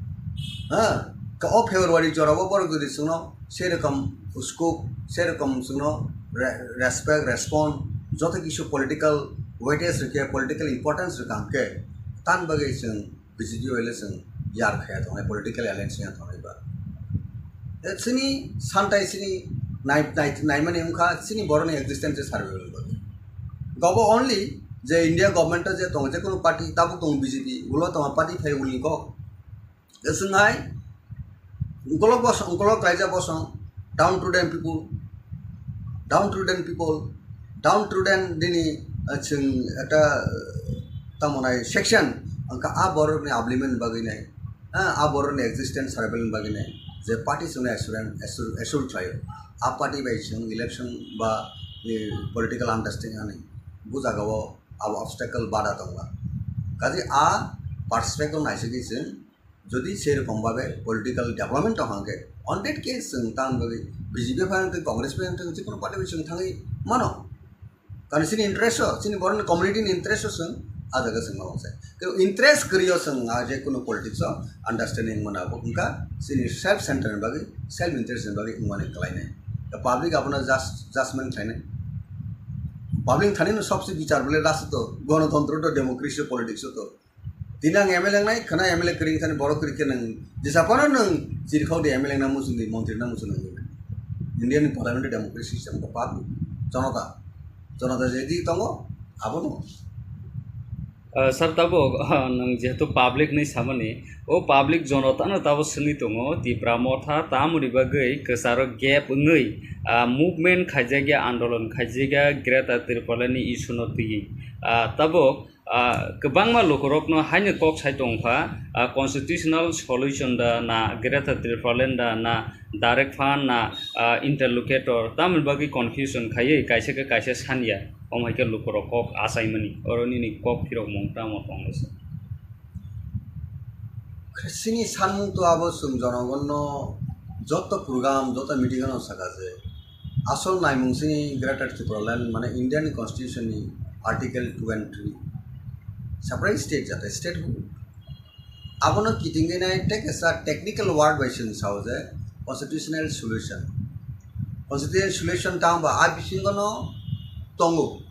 Ha? Ka o February jora o borok jodi chwngno serokom scope, serokom chwngno re-, respect, respond, joto kisu political weightage rikhe, political importance rikha hwnkhe, tan bagwi chwng B J P bai chwng yar khaya tongnai, political alliance ya tongnai ba. E chini santai chini nai, nai, naimani wngkha chini borokni existence survival bagwi. Gobo only je India government o je tongo, je kono party tabuk tongo B J P, ulo tongo party phai ulni kok. Chwng hai ukolok bosong, ukolok kaijak bosong, downtrodden people, downtrodden people, downtrodden nini, ah, chwng ekta, ah, tamo nai section, hwnkha a borokni upliftment bagwi nai, ah, a borokni existence survival bagwi nai, je party chwngno assure, assure, assure khlaio, a party bai chwng election ba, eh, political understanding ani bo jagao abo obstacle bada tongma. Kaje a perspective naisingwi chwng jodi serokom babe political development tong hangke, on that case chwng tamoni bagwi B J P bai wngtong, Congress bai wngtong, jikunu party bai chwng thangwi mano. Karon chini interest o, chini borokni community ni interest o chwng a jaga chwng ma wansai. Kebo interest kwrwi o chwng a je kunu politics o understanding mano, abo wngkha chini self center ni bagwi, self interest ni bagwi wngmani kwlainai. The public abono just, judgment khlainai. Public thani no sobse bichar bole rasto, gonotontro to, democracy o, politics o to. Tini ang M L A wngnai, khwna M L A kwrwi thani borok kwrwi khe nwng jesa phano nwng chirikhok di M L A wngna muchung di, montri wngna muchung di. Indian parliamentary democracy system ko pak jonota, jonota je di tongo, abono. Ah, sir, tabuk, ah, nwng jehetu public ni samani, o public jonotano tabuk swngwi tongo, Tipra Motha tamoni bagwi kwcharo gap wngwi, ah, movement khaijakya, andolon khaijakya, Greater Tipraland ni issue no twiwi. Ah, tabuk, ah, kwbangma lukurokno haino kok sai tongkha, ah, constitutional solution da na Greater Tipraland da na direct fund na, ah, interlocutor, tamoni bagwi confusion khaiwi kaisa khe kaisa sanya, omo hai khe lukurok kok achaimani, oro nini kok phirokmung tamo tonglaisa? Chini sanmung to abo chwng jonogonno joto program, joto meeting ano saka je asol naimung chini Greater Tipraland mane Indian Constitution ni Article two and three separate state jate statehood. Abono kitingwi nai tei kaisa technical word bai chwng sao je constitutional solution. Constitutional solution tamo ba a bisingo no tongo.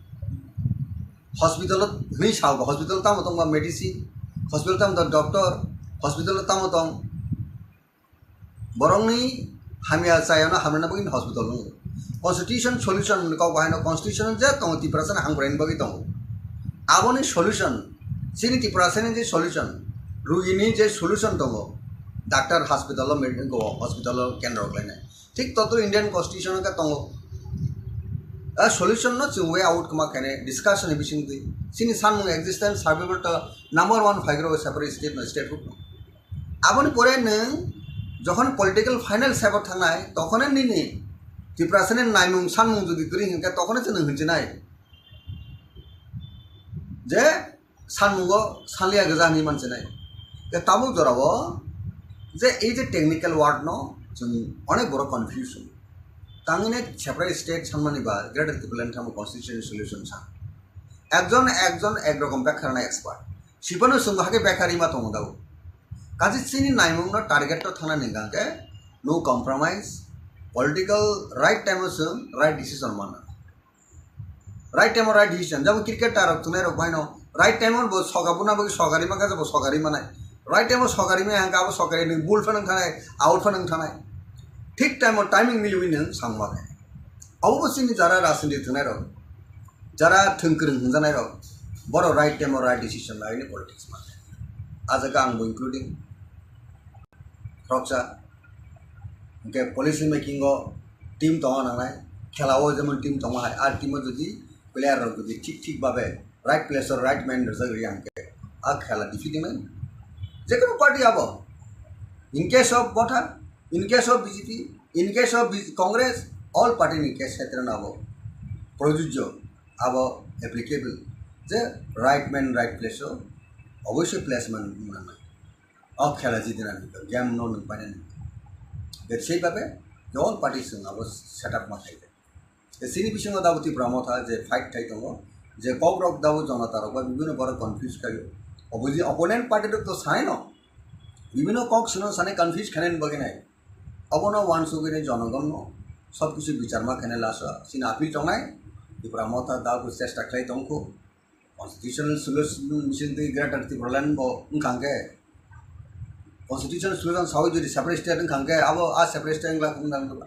Hospital o hwnwi sao ba, hospital tamo tong ba medicine, hospital tamo tong doctor, hospital o tamo tong borokni hamya chayano hamrwna bagwi hospital wngo. Constitution solution ni kok bahai no constitution je tongo Tiprasa ni hamkraini bagwi tongo. Aboni solution, chini Tiprasa ni je solution, rugini je solution tongo, doctor hospital o med-, go hospital o kendro khlainai. Thik totro Indian constitution o khe tongo. A solution no chwng way out kwma khainai discussion ni bisingtwi. Chini sanmung existence survival to number one phaigrok separate state no statehood no. Aboni pore nwng jokhon political final step o thangnai, tokhone nini Tiprasani naimung sanmung jodi kwrwi hinkhe, tokhone se nwng hinchinai je sanmungo sanliya gwja hinwi manchinai. Tei tabuk jorao je ei je technical word no chwng onek borok confusion. Tangwi nai separate state sanmani ba Greater Tipraland thangma constitutional solution sa. Ekjon ekjon ek rokom bekha rwnai expert. Sipano chwngbo hakhe bekha rima tongo dao. Kaje chini naimungno target to thangna ni hwnkhe no compromise, political right time o chwng right decision manna. Right time o right decision. Jabo cricketer rok thunai rok baino right time o bo soga buna bagwi sogari maka jabo sogari manai. Right time o sogari maya hangka abo sogari ni ball phanang thanai, out phanang thanai. Thik time o timing miliwi nang sangma khe. Abo bo chini jara rajniti thunai rok, jara thwngkwrwng hwnjanai rok, borok right time o right decision laini politics manai. A jaga ang bo including khoroksa. Hwnkhe policy making o team tongna nangnai, khela o jemon team tongma hai, a team o jodi player rok jodi thik thik babe right place o right man rwjak rwya hwnkhe a khela defeat wngnai. Jekono party abo, in case of Motha, in case of B J P, in case of B-, Congress, all party ni case khetre no abo projujjo, abo applicable je right man right place o oboisoi placement nangnai. O khela jidinani game no nwng painani. Tei sei babe je all party chwng abo setup ma khai. Tei chini bisingo dabo Tipra Motha je fight khai tongo, je kok rok dabo jonota rok ba bibino borok confuse khaio. Obo je opponent party rok to sanai no, bibino kok sino sanai confuse khainani bagwi nai. Obono wansugwi nai jonogon no sob kisu bichar ma khainai last o chini appeal tongnai. Tipra Motha dabo chesta khlai tongkho. Constitutional solution bising twi Greater Tipraland bo wngkha hwnkhe, constitutional solution sawi jodi separate state wngkha hwnkhe, abo a separate state wngla wngna wngla.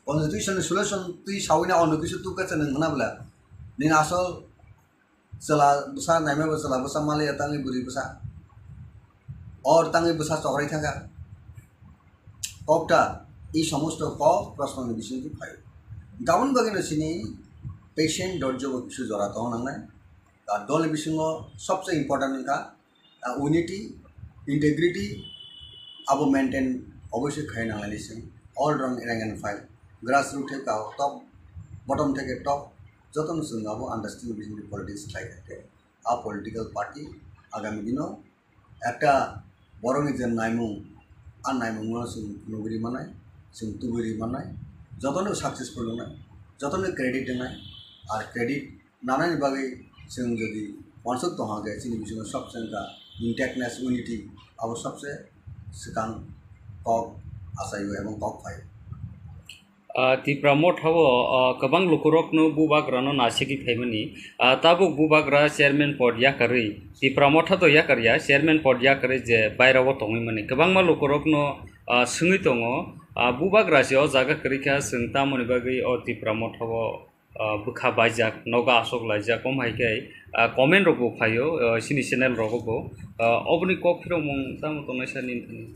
Constitutional solution twi sawi na ono kisu tukha se nwng hwna bwla. Nini asol chwla bwsa naima bo chwla bwsa maliya tangwi bwrwi bwsa. Or tangwi bwsa chokrai thangkha. Kokta, ei somosto kok prosno ni bising twi phaio. Gabon bagwi no chini patient dorjo bo kisu jora tong nangnai. Ar dol ni bisingo sobse important wngkha, ah, unity, integrity abo maintain oboisoi khai nanglaini chwng. All rang rank and file, grassroot theke top, bottom theke top, jotono chwng abo understanding bising politics khlai kha khe. A political party agami dino ekta borokni je naimung, a naimungno chwng nugwi manai, chwng tubui manai, jotono successful wngnai, jotono credit wngnai, ar credit nanani bagwi chwng jodi uansuk tongha khe chini bisingo sobse wngkha intactness, unity, abo sobse swkang kok achaio ebong kok phaio. Ah, Tipra Motha o, ah, kwbang lukurokno bubagrano nasigwi phaimani. Ah, tabuk bubagra chairman pod yakarwi, Tipra Motha to yakarya, chairman pod yakarwi je bairao tongwi mani. Kwbangma lukurokno, ah, swngwi tongo, ah, bubagra se o jaga kwrwi kha, chwng tamoni bagwi o Tipra Motha o, ah, bwkha baijak, nogo aswk laijak, omo hai khe, ah, comment rok bo phaio, ah, chini channel rogo bo. Ah, oboni kok phirokmung tamo tongnai sir nini thani?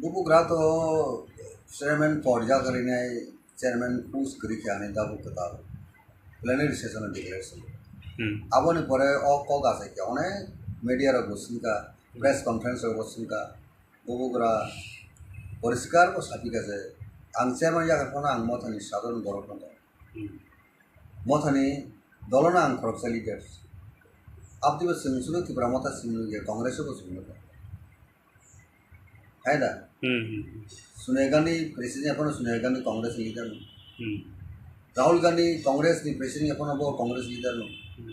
Bubagra to chairman pod yakarwi nai, chairman post kwrwi khe ani tabuk kwtal plenary session o declare swngo. Hmm. Aboni pore o kok achai khe onek media rok bo swngkha, press conference rok bo swngkha, bubagra poriskar bo sapikha je ang chairman yakarwi phano ang Mothani sadharon borok no tong. Hmm. Mothani dolono ang khoroksa leader. Aboni bo chwng chwngno Tipra Motha chwngno ya Congress o bo chwngno tong. Hai da? Hmm, hmm, hmm. Sonia Gandhi president ya phano Sonia Gandhi Congress ni leader no. Hmm. Rahul Gandhi Congress ni president ya phano bo Congress leader no. Hmm.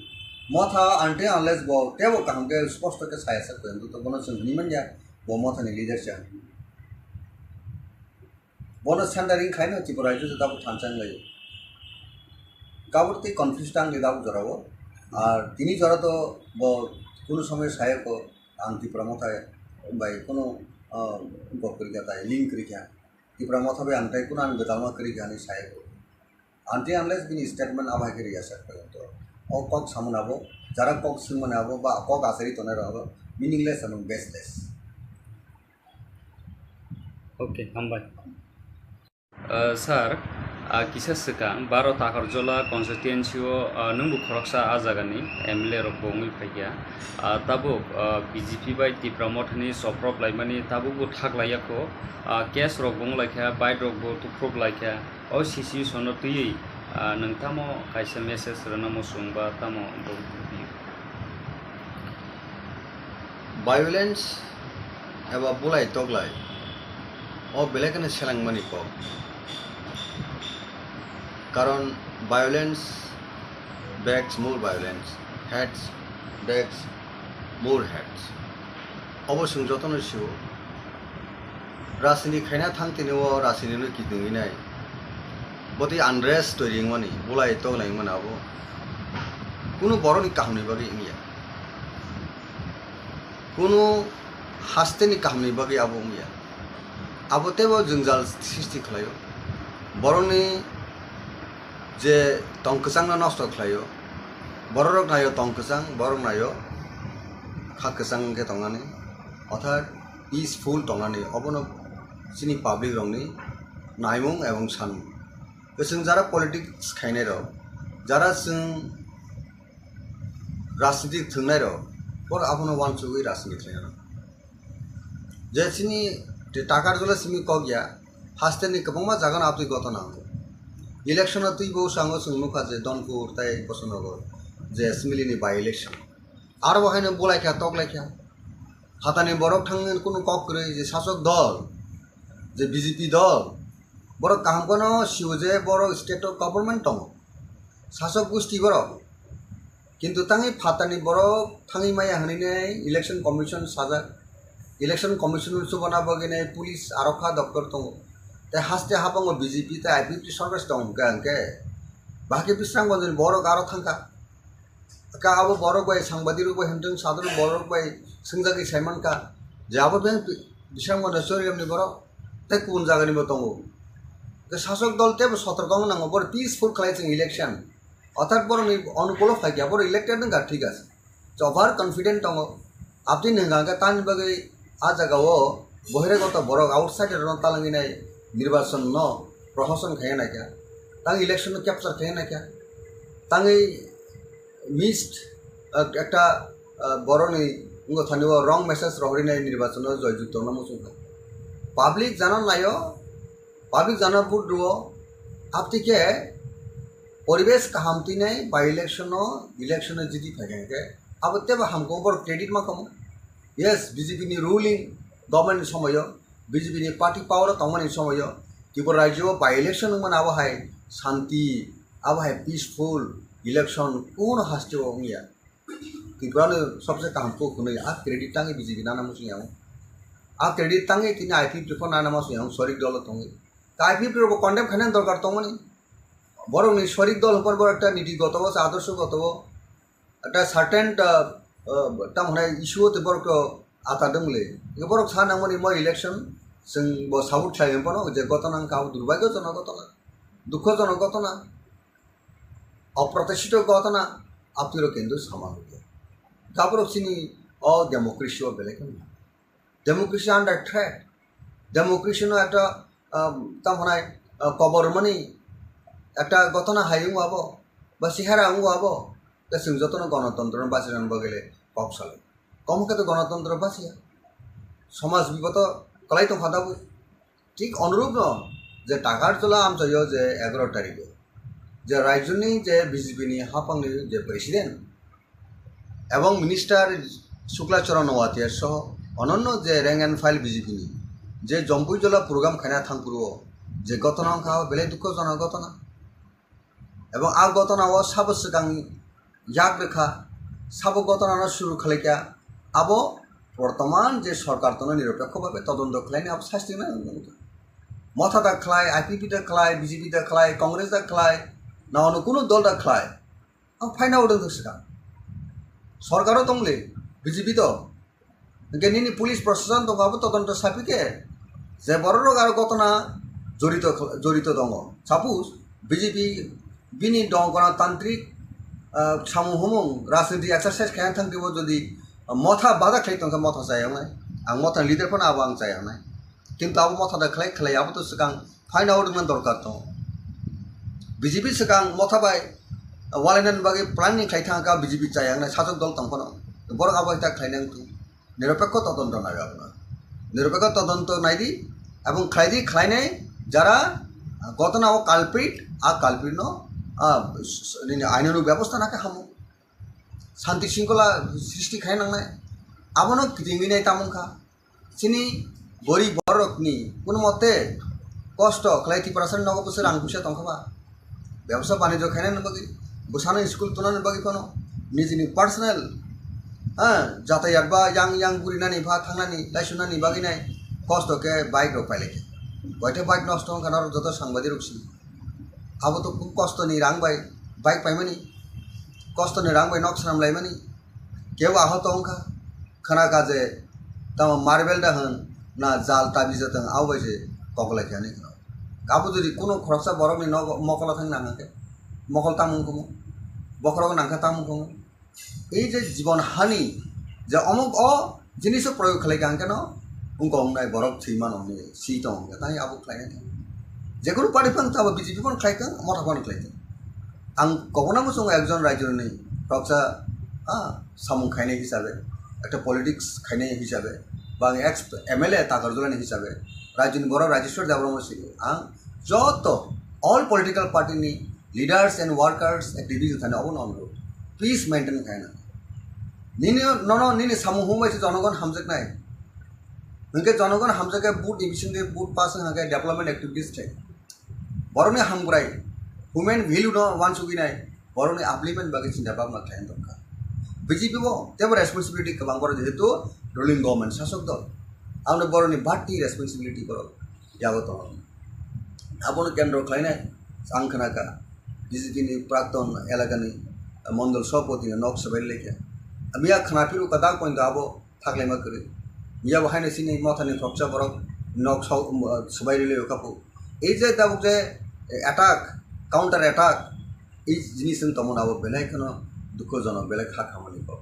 Motha until unless bo tebo kaham khe sposto khe saya sak to bono chwng hwnwi manya bo Mothani leader cha. Bono centering khaino Tripura rajyo jotabo thansa wnglaio. Kabur tei confuse tang di dabo jorao. Ar tini jora to bo kunu somoy saya ko ang Tipra Motha bai kunu, ah, gok kwrwi kha tai, link kwrwi kha. Tipra Motha bai ang tai kunu ang gwdalma kwrwi kha hinwi saya ko. Until unless bini statement abo hai khe rwya sak kha to. O kok samung abo, jara kok swngmani abo ba kok asari tongnai rok abo meaningless abo baseless. Okay, hambai. Ah, sir, ah, kisa swkang baro Takarjola constituency o, ah, nwngbo khoroksa ah jagani M L A rok bo wngwi phaikha. Ah, tabuk, ah, B J P bai Tipra Mothani soprop laimani tabukbo thak laiya kho. Ah, case rok bo wng laikha, bike rok bo tuprop laikha. O situation no twiwi, ah, nwng tamo kaisa message rwna muchung ba tamo bo? Violence eba bulai toklai o belai kheno selengmani kok. Karon violence begs more violence, hate begs more hate. Obo chwng jotono sio. Rajniti khaina thang tini o rajniti no kiting nai. Botwi unrest toiri wngmani, bulai toklai wngmani abo. Kunu borokni kahamni bagwi wngya. Kunu hasteni kahamni bagwi abo wngya. Abo teibo jwngjal sristi khlaio. Borokni je tong kwchangno nosto khlaio. Bororok naio tong kwchang, borok naio kha kwchang wngkhe tongnani. Othar peaceful tongnani, obono chini public rokni naimung ebong sanmung. Chwng jara politics khainai rok, jara chwng rajniti thwngnairok, borok abono uansugwi rajniti khlainai rok. Je chini Takarjola simi kok ya, hasteni kwbangma jagano abtwi gotona wngo. Election-o twibo sango chwng nukha je Donpur tei Bosonogor je assembly-ni by-election. Aro bo haino bulaikha, toklaikha. Phatani borok thangwi kunu kok kwrwi je sasok dol, je B J P dol, borok kaham kheno sio je borok state-o government tongo. Sasok gusti borok. Kintu tangwi phatani borok thangwi maya hwnwi nai election commission sajak. Election commission chubana bagwi nai police arokha doktor tongo. Tei haste habango B J P tei I P F T sorkar tong hwnkhe hwnkhe bahai khe Bisramganjni borok aro thangkha. Ka abo borok bai sangbadirok bai hwnthwng sadok borok bai swngjagwi saimankha je abo beng Bisramganj Chorigamni borok tei kubun jagani bo tongo. Tei sasok dol teibo sotorko wng nango, borok peaceful khlai chwng election. Orthat borokni onukulo phaikha, borok elected wngkha, thik ase. Over confident tongo. Aboni hwnka hwnkhe tamni bagwi a jagao bohiregoto borok outsider rokno talangwi nai nirbachon no prohoson khai naikha. Tang election no capture khai naikha. Tangwi missed, ah, ekta, ah, borokni wngkha thani o wrong message rohorwi nai nirbachon no joyjukto no muchungkha. Public jana naio, public jana vote rwo, abtwi khe poribesh kaham twi nai by election no, election no jiti phaikha hwnkhe abo teibo hamkhe borok credit ma kamo. Yes, B J P ni ruling government ni somoyo, B J P ni party power o tongmani somoyo, Tripura rajyo o by election wngmani abo hai shanti, abo hai peaceful election kuno haste o wngya. Tripura ni sobse kaham kok hwnwi a credit tangwi B J P nana muchung yango. A credit tangwi tini I P F T rokno nana muchung yango, sorik dolo tongwi. Ta I P F T rokbo condemn khainani dorkar tongmani. Borokni sorik dol hwnphano borok ekta niti goto o, adorsho goto o, ekta certain, ah, ah, tamo hwnai issue o tei borok to ata dwng le. Borok sa nangmani mo election chwng bo support khlai hwnphano je gotona wngkha abo durbhagyojonok gotona, dukhojonok gotona. Oprotishito gotona, aptwiro kendu sama hwnkhe. Gaborok chini o democracy o belai kheno. Democracy under threat. Democracy no ekta, um, tamo hwnai, uh, kobor mani ekta gotona hai wngwa bo, ba sihara wngwa bo, ta chwng jotono gonotontro no bachirani bagwi le kok salai. Komo khe to gonotontro bachia. Somaj biboto kwlai tongkha tabuk. Thik onurupno je Takarjola amchaio je egaroh tarikh o je rajyoni je B J P ni haphangni je president ebong minister Shukla Charan Noatia soho ononno je rank and file B J P ni je Jompuijola program khaina thangphuru o je gotona wngkha belai dukhojonok gotona. Ebong a gotona o sabo swkang yak rwkha, sabo gotona no suru khlaikha, abo bortoman je sorkar tono nirapekho bhabe todonto khlaini abo sasti nai wngkha. Motha da khlai, I P P da khlai, B J P da khlai, Congress da khlai, na ono kunu dol da khlai, ang phaina odong swkang. Sorkaro tongli, B J P to, hwnkhe nini police proshashan tongo abo todonto sapi khe je borok rok aro gotona jorito jorito tongo. Suppose B J P bini dong gonotantrik, ah, samung humung rajniti exercise khaina thang twibo jodi motha bada khlai tongkha motha chayaknai, ang motha leader phano abo ang chayaknai. Kintu abo motha da khlai khlai abo to swkang phaina o rwna dorkar tongo. B J P swkang motha bai walainani bagwi planning khlai thangkha, B J P chaya wngnai sasok dol tong phano borok abo hai ta khlainai wngthung. Niropekho todonto nai abono. Niropekho todonto naidi ebong khlaidi, khlainai jara gotona o culprit, a culprit no, a, nini ainonuk bebosta nakhe hamo. Santi singkola srishti khai nangnai. Abono kitingwi nai tamung kha. Chini gorib borokni kuno mote kosto khlai Tiprasani nogo bwswk rang puisa tongkha ba? Bebsa banijyo khainani bagwi, bwsano school tunani bagwi phano nijini personal, ha, jatayat ba yang yang gurinani ba thangnani laisunani bagwi nai kosto khe bike rok pailai kha. Koita bike nosto wngkha norok joto sangbadirok si. Abo to khub kosto ni rang bai bike paimani, kosto ni rang bai nok swnam laimani, kebo ahoto wngkha, khna kha je tamo marble da hwn na jal tabi jatwng abo bai se koklai khe ani khna. Abo jodi kuno khoroksa borok ni nogo mokolo thang nang khe mokol tamung kumu, bokhorok nang kha tamung kumu. Ei je jibon hani je omuk o jiniso proyog khlai kha, hwnkhe no wngkha wngnai borok thwi mano hwnwi si tongo, hwnkhe tai abo khlainai thang. Jekunu party phano tabo B J P phano khlai thang, motha phano khlai thang. Ang kobona muchungo ekjon raijoni khoroksa, ah, samung khainai hisabe, ekta politics khainai hisabe, ba ang ex M L A Takarjulani hisabe, raijoni borok Rajeshwar Debbarma sini ang joto all political party ni leaders and workers, activities thani obo no onurod. Please maintain khaina. Nini nono nini samung humbai se jonogon hamjaknai. Hwnkhe jonogon hamjakhe vote ni bisingtwi vote pass wngkha khe development activities thai. Borokni hamkrai, human value no wansugwi nai, borokni upliftment bagwi chinta bhabna khlai wngkha. B J P bo tebo responsibility kwbang borok jehetu ruling government sasok dol. Aboni borokni bati responsibility borok yago tongo. Abono kendro khlainai ang khna kha B J P ni prakton elakani mondol sabhapati ni nok swbai lekha. Miya khna phiru kwtal pointo abo thaklaima kwrwi. Miya bo haino chini mothani khoroksa borok nok swbai rwlai kha phu. Ei je tabuk je attack, counter attack, ei jinis wng tongmani abo belai kheno dukhojonok, belai kha khamani kok.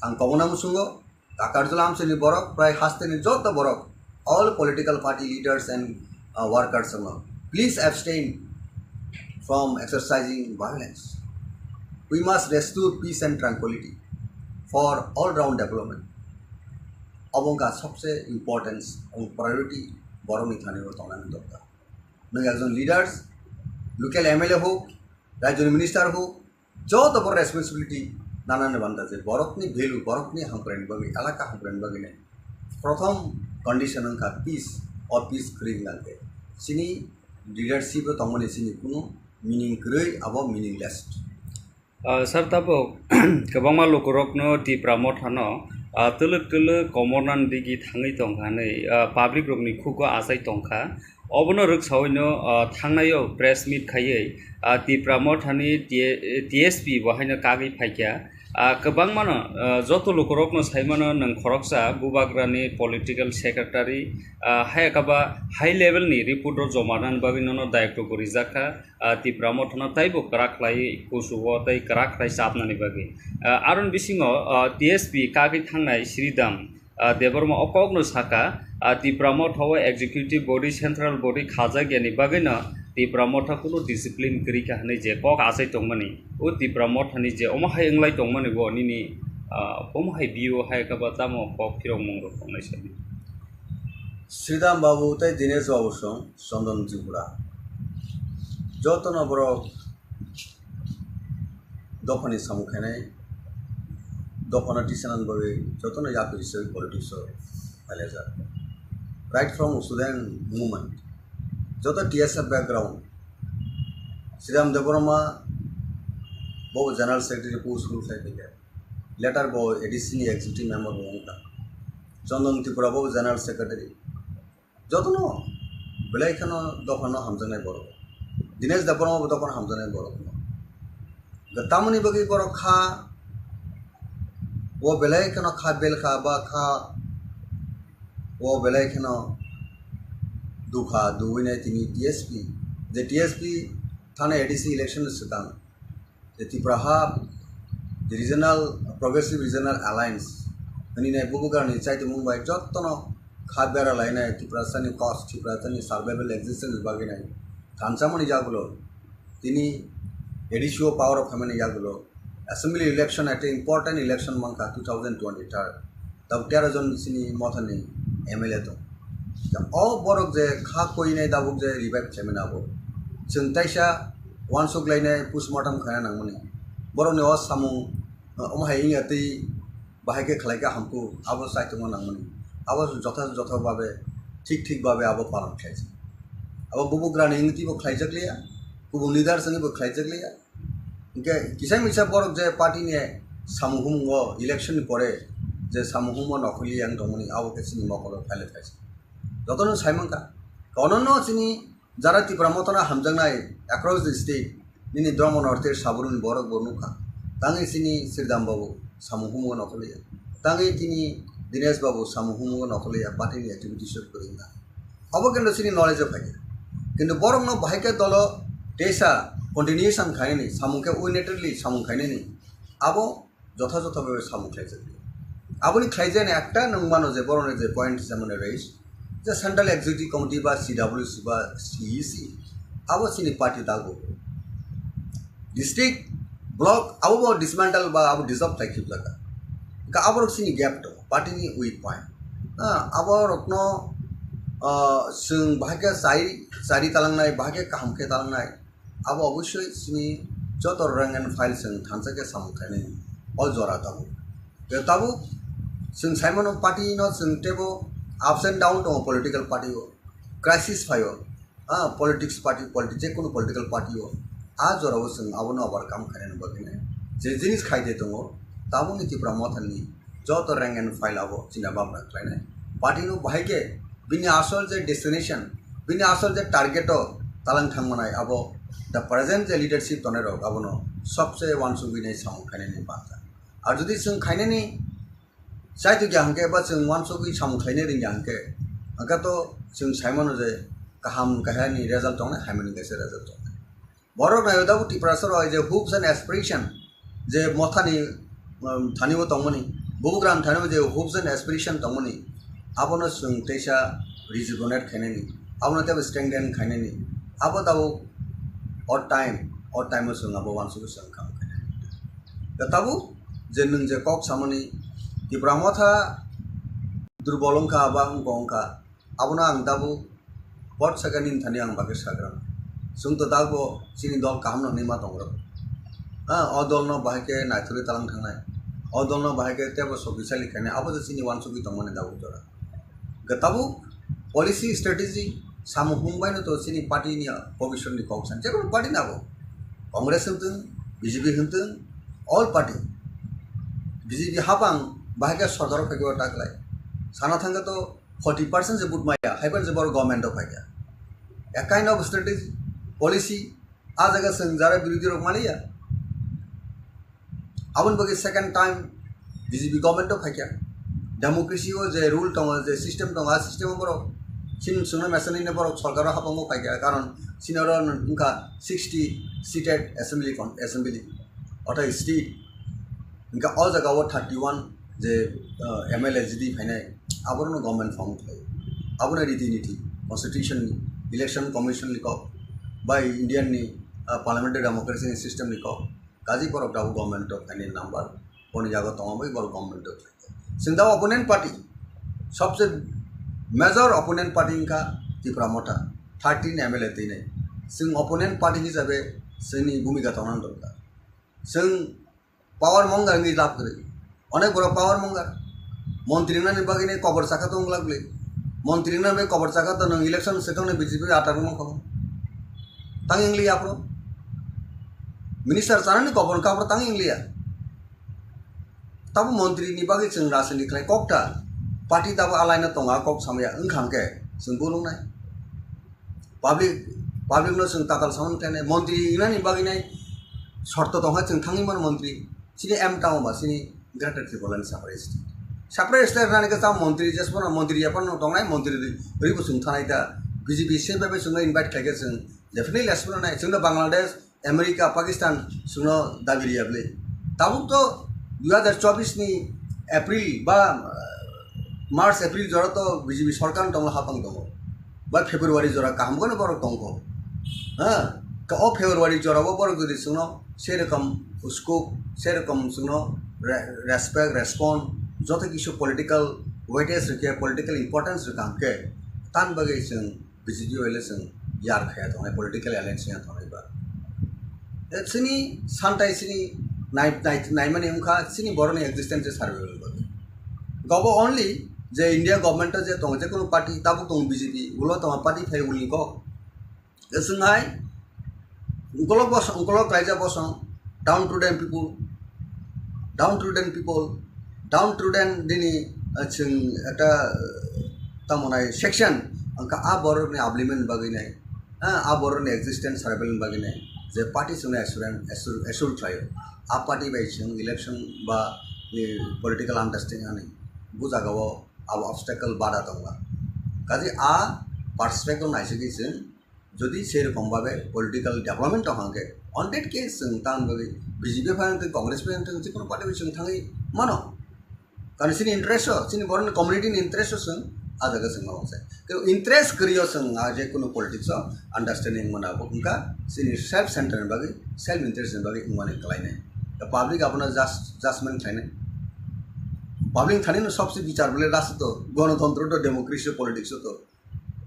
Ang kobona muchungo Takarjula amchaini borok, prai hasteni joto borok, all political party leaders and, uh, workers, ano, please abstain from exercising violence. We must restore peace and tranquility for all round development. Obo wngkha sobse importance and priority borokni thani o tongnani dorkar. Nwng ekjon leaders, local M L A hok, rajyoni minister hok, joto bo responsibility nanani banda je borokni value, borokni hamkraini bagwi, elaka hamkraini bagwi nai. Prothom condition wngkha peace, o peace kwrwi wngkha khe chini leadership o tongmani chini kunu meaning kwrwi, abo meaningless. Ah, sir, tabuk kwbangma lukurokno Tipra Mothano, ah, twlwk twlwk komornani digi thangwi tongkha hwnwi, ah, public rokni khugo achai tongkha. Obono rwksaui no, ah, thangnai o press meet khaiwi, ah, Tipra Mothani T-, T S P bo haino kagwi phaikha. Ah, kwbangmano, ah, joto lukurokno saimano nwng khoroksa Bubagrani political secretary, ah, hai khe ba high level ni report rok joma rwna bagwi nono dayoktogo rijak kha, ah, Tipra Mothano taibo kwrak khlai kusu o tei kwrak khlai chapnani bagwi. Ah, aroni bisingo, ah, T S P kagwi thangnai Sridham, ah, Debbarma o kokno sakha, ah, Tipra Motha o executive body, central body khajak yani bagwino Tipra Motha kunu discipline kwrwi kha hwnwi je kok achai tongmani, o Tipra Mothani je omo hai wnglai tongmani bo nini, ah, omo hai view hai khe ba tamo kok phirokmung rok tongnai sadi. Sridham Babu tei Dinesh Babu song Chandan Tripura. Jotono borok dophani samung khainai, dophano tisanani bagwi jotono yakwi se politics o phailajak. Right from student movement, joto T S F background, Sridham Debbarma bo general secretary post rule khai phai kha. Later bo A D C ni executive member bo wngkha. Chandan Tripura bo general secretary. Jotono belai kheno dophano hamjaknai borok. Dinesh Debbarma bo dophano hamjaknai borok. Tamoni bagwi borok kha, o belai kheno kha bel kha ba kha, o belai kheno dukha duwinai tini T S P. Je T S P thani A D C election swkang. Je Tipra ha, je Regional, Progressive Regional Alliance, hwnwi nai bubugrani chaitimung bai jotono kha bera lainai, Tiprasani cause, Tiprasani survival existence bagwi nai thansa mani yagulo, tini A D C o power o phaimani yagulo, assembly election ekta important election mankha two thousand twenty-third, tabuk tero jon chini mothani M L A tong. O borok je kha koinai tabuk je revive khlaimani abo. Chwng taisa uansuk lainai postmortem khaina nangmani. Borokni o samung, omo hai wngya twi bahai khe khlai khe hamkuk, abo chaitokma nangmani. Abo jotha jotha babe, thik thik babe abo palan khlaijak. Abo bubugrani wngwi twibo khlaijak liya, kubun leader wngwibo khlaijak liya. Hingke kisa misa borok je party ni samung humung o election ni pore je samung humung o nokhorli yang tongmani abo khe chini mokolo phaile phaisa. Jotono sai mankha. Kono no chini jara Tipra Motha no hamjaknai across the state nini Dharma North East sabruni borok bo nukha. Tangwi chini Sridham Babu samung humung o nokhorli ya. Tangwi tini Dinesh Babu samung humung o nokhorli ya. Party ni activities o kwrwngna. Abo kintu chini knowledge o phaikha. Kintu borokno bahai khe dolo teisa continuation khainani, samung khe unilaterally samung khainani, abo jotha jotha bhabe samung khlaijak. Aboni khlaijani ekta nwng mano je borokni je point hisa mane raise, je Central Executive Committee ba C W C ba C E C, abo chini party dago. District, block, abo bo dismantle ba abo dissolve khlai khibjak. Ka abo rok chini gap to, party ni weak point. Ah, abo rokno, ah, chwng bahai khe chai, chari talangnai, bahai khe kaham khe talangnai. Abo obosoi chini joto rank and file chwng thansa khe samung khainai o jora tabuk. Tei tabuk chwng sai mano party no chwng teibo ups and down tongo political party o. Crisis phaio. Ah, politics party, politi-, je kono political party o, ah, jora o chwng abono overcome khainani bagwi nai je jinis khai de tongo, tabukni Tipra Motha ni joto rank and file abo chini bamra khlainai. Party no bahai khe bini asol je destination, bini asol je target o talang thang manai abo the present je leadership tongnai rok abono sobse uansugwi nai samung khainani banta. Ar jodi chwng khainani Chaitu kya hwnkhe ba chwng uansugwi samung khlaina rwngya hwnkhe, hwnkhe to chwng sai mano je kaham kahya ni result tongnai, hamya ni kaisa result tongnai. Borok naio tabuk Tiprasa rok je hopes and aspiration je mothani, um, thani bo tongmani, bubugram thani bo je hopes and aspiration tongmani, abono chwng teisa rejuvenate khainani, abono teibo strengthen khainani, abo tabuk o time, o time o chwng abo uansugwi chwng kaham khainani. Da tabuk je nwng je kok samani Tipra Motha durbol wngkha ba wngkha wngkha, abono ang tabuk bot saka nini thani ang bagwi sagra. Chwng to tabuk chini dol kaham no hinwi ma tongo. Ha, o dol no bahai khe naithorwi talang thangnai, o dol no bahai khe teibo sokisali khainai, abo je chini uansugwi tongmani tabuk jora. Ga tabuk policy strategy samung hung bai no to chini party ni bobiswt ni kok san, jekunu party ni abo, Congress hwn thung, B J P hwn thung, all party. B J P hapang bahai khe sorkar o phai khe o ta klai. Sana thang khe to forty percent se vote maya, hai phano se borok government o phai kha. A kind of strategy, policy, a jaga chwng jara birodhi rok maliya. Aboni bagwi second time B J P government o phaikha. Democracy o je rule tongo, je system tongo, a system o borok chini chwngno mesanino borok sorkaro hapango phaikha, karon chini oro wngkha sixty seated assembly con-, assembly, ortho state. Hwnkhe o jaga o thirty one je, uh, M L A jidi phainai, aborokno government form khlai. Abono riti niti, constitution ni, election commission ni kok, bai Indian ni, uh, parliamentary democracy ni system ni kok. Kaji borok tabuk government o phaini number, boni jaga tongo bai borok government o phaikha. Chwng tabuk opponent party, sobse major opponent party wngkha Tipra Motha, thirteen M L A twinai. Chwng opponent party hisabe chwngni bhumika tongna dorkar. Chwng power mongar wngwi lab kwrwi. Onek borok power mongar. Montri wngnani bagwi ni kobor chakha tong glak bwlwi. Montri wngnani bagwi kobor chakha to nwng election swkang ni B J P atar wngma kho. Tang wng liya aphuru. Minister chanani kobor wngkha aphuru tang wng liya. Tabo montri ni bagwi chwng rajniti khlai kok ta. Party tabo alai no tonga kok samya wngkha hwnkhe chwng bulung nai. Public, public no chwng tatal samani khlainai, montri wngnani bagwi nai shorto tongkha chwng thangwi mano montri. Chini M town ba chini Greater Tipraland separate state. Separate state wngnani khe cham montri jesmano montri yaphano tongnai, montri rwi, rwi bo chwng thanai ta. B J P se bai bai chwngno invite khlaikhe chwng definitely jesmano nai. Chwngno Bangladesh, America, Pakistan chwngno dabi riya bwlwi. Tabuk to dui hazar chobbish ni April ba, uh, March, April jora to B J P sorkar tongla hapang tongo. Ba February jora kaham kono borok tongkho. Ha? Ka o February jora o borok jodi chwngno sei rokom scope, sei rokom chwngno re-, respect, respond, joto kisu political weightage rwkhe, political importance rwkha hwnkhe, tan bagwi chwng B J P bai le chwng yar khaya tongnai, political alliance ya tongnai ba. E chini santai chini nai-, nai-, naimani wngkha chini boroni existence survival bagwi. Gobo only je India government o je tongo, je kono party tabuk tongo B J P, ulo tongo party phai ulni kok. E chwng hai ukolok bosong, ukolok kaijak bosong, downtrodden people, downtrodden people, downtrodden nini, ah, chwng ekta, ah, tamo nai section, hwnkha a borokni upliftment bagwi nai, ah, a borokni existence survival bagwi nai, je party chwngno assure, assure, assure khlaio, a party bai chwng election ba, eh, political understanding ani, bo jagao abo obstacle bada tongma. Kaje a perspective naisingwi chwng jodi sei rokom babe political development tong hangke, on that case chwng tamoni bagwi B J P phai wngtong, Congress phai wngtong, jikunu party bai chwng thangwi mano. Karon chini interest o, chini borokni community ni interest o chwng a jaga chwng ma wngsai. Kebo interest kwrwi o chwng a je kunu politics o understanding mana bo wngkha chini self center ni bagwi, self interest ni bagwi wngmani kwlainai. The public abono judge-, judgment khlainai. Public thani no sobse bichar bole rasta to, gonotontro to, democracy o, politics o to.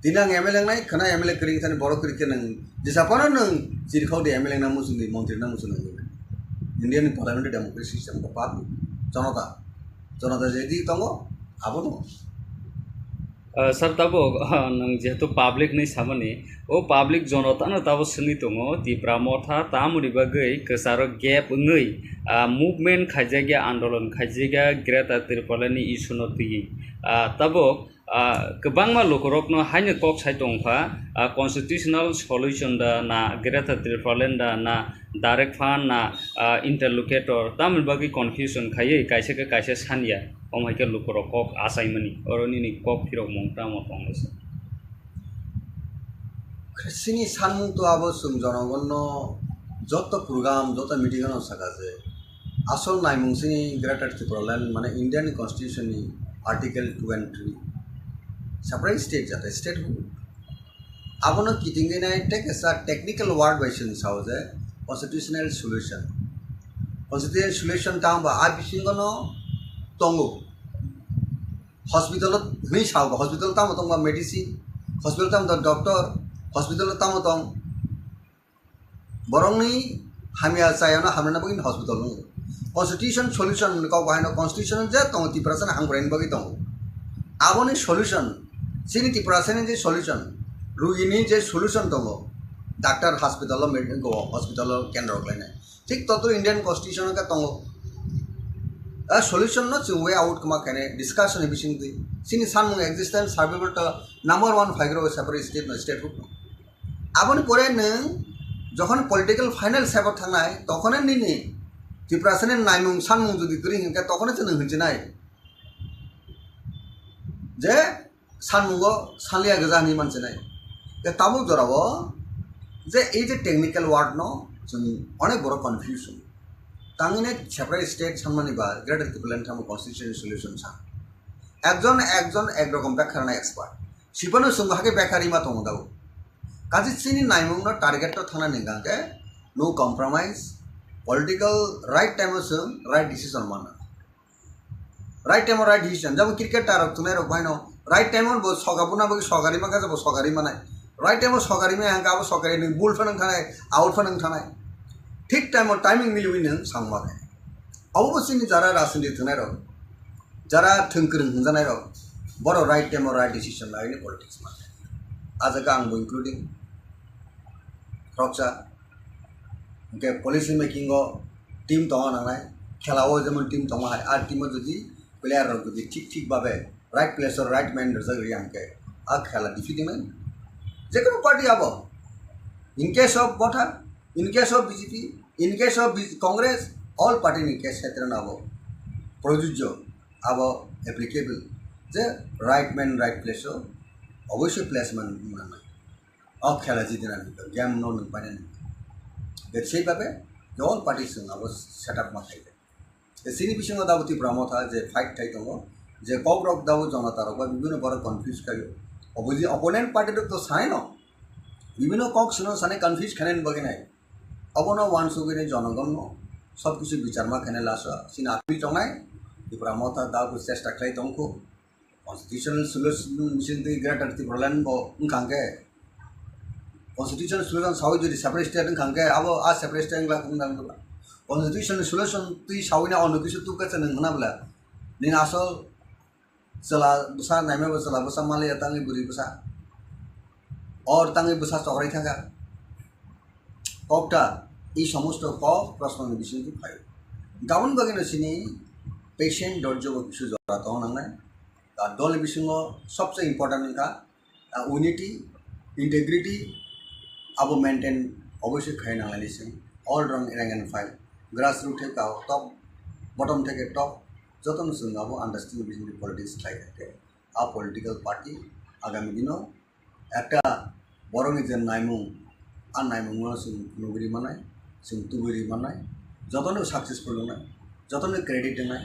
Tini ang M L A wngnai, khwna M L A kwrwi thani borok kwrwi khe nwng jesa phano nwng chirikhok di M L A wngna muchung di, montri wngna muchung di. India ni parliamentary democracy system ko pak jonota, jonota je di tongo, abono. Ah, sir, tabuk, ah, nwng jehetu public ni samani, o public jonota no tabuk swngwi tongo, Tipra Motha tamoni bagwi kwcharo gap wngwi, ah, movement khaijakya, andolon khaijakya, Greater Tipraland ni issue no twiwi. Ah, tabuk, ah, kwbangma lukurokno haino kok sai tongkha, ah, constitutional solution da na Greater Tipraland da na direct fund na, ah, interlocutor, tamoni bagwi confusion khaiwi kaisa khe kaisa sanya, omo hai khe lukurok kok achaimani, oro nini kok phirokmung tamo tonglaisa? Chini sanmung to abo chwng jonogonno joto program, joto meeting ano saka je asol naimung chini Greater Tipraland mane Indian Constitution ni Article two and three separate state jate statehood. Abono kitingwi nai tei kaisa technical word bai chwng sao je constitutional solution. Constitutional solution tamo ba a bisingo no tongo. Hospital o hwnwi sao ba, hospital tamo tongba medicine, hospital tamo tong doctor, hospital tamo tong borokni hamya chayano hamrwna bagwi hospital wngo. Constitution solution ni kok bahaino constitution je tongo Tiprasa ni hamkraini bagwi tongo. Aboni solution, chini Tiprasa ni je solution, rugini je solution tongo, doctor hospital o med-, go hospital o kendro khlainai. Thik totro Indian Constitution o khe tongo. A solution no chwng way out kwma khainai discussion ni bisingtwi. Chini sanmung existence survival to number one phaigrok separate state no statehood no. Aboni pore nwng jokhon political final step o thangnai, tokhone nini Tiprasa ni naimung sanmung jodi kwrwi hinkhe tokhone chwng nwng hinchinai. Je sanmungo sanliya gwja hinwi manchinai. Je tabuk jorao je ei je technical word no chwng onek borok confusion. Tangwini separate state sanmani ba Greater Tipraland tamo constitutional solution sa. Ekjon ekjon ek rokom bekha rwna expert. Sipano chwngbo hakhe bekha rima tongo dago. Kaje chini naimungno target to thangna ni hwnkhe no compromise, political right time o chwng right decision manna. Right time o right decision. Jabo cricket tarok thunai rok baino right time o bo soga buna bagwi sogari maka jabo sogari manai. Right time o sogari maya hangka abo sogari nung bul phanang thanai, out phanang thanai. Thik time o timing miliwi nung sangma khe. Abo bo chini jara rajniti thunai rok, jara thwng kwrwng hwnjanai rok, boro right time o right decision laini politics ma. Ajaga ang bo including khoroksa. Hwnkhe policy making o team tongna nangnai, khela o jemon team tongma hai, a team o jodi player rok jodi thik thik babe right place o right man rwjak rwya hwnkhe a khela defeat wngmani. Jekono party abo, in case of Motha, in case of B J P, in case of B-, Congress, all party ni case khetre no abo projujjo, abo applicable je right man right place o oboisoi placement nangnai. O khela jidinani game no nung painani. Bebsai babe all party chwng abo setup ma khaide. Chini bisingo dabo Tipra Motha je fight khai tongo, je kok rok dabo jonota rok ba bibhinno borok confuse khaio. Opposi-, opponent party rok to sai no, bibhinno kok sino sani confuse khainani bagwi nai. Abono wansugwi ni jonogon no sob kisu bichar ma khainai lasa. Chini atwi tongnai Tipra Motha dabo chesta khlai tongkho. Constitutional solution bising twi Greater Tipraland bo wngkha hwnkhe, constitutional solution sawi jodi separate state wngkha hwnkhe, abo a separate state wngla wngla wngla. Constitutional solution twi sawi na ono kisu tukha se nang hwna bwla. Nini asol chwla bwsa naima bo chwla bwsa maliya tangwi bwrwi bwsa. Or tangwi bwsa chokrai thangkha. Kokta, i somosto kok prosno ni bising twi phai. Gabon bagwi no chini patient dorjo bo kisu jora tong nangnai. Ar dol ni bisingo sobse important wngkha, ah, unity, integrity, abo maintain obviously khai nanglai ni sing. All rang rank and file, grassroot theke top, bottom theke top, jotono chwng abo understanding bising twi politics khlai thangkhe, a political party agami dino ekta borokni je naimung, a naimungno chwng nugwi manai, chwng tubui manai, jotono successful wngnai, jotono credit wngnai,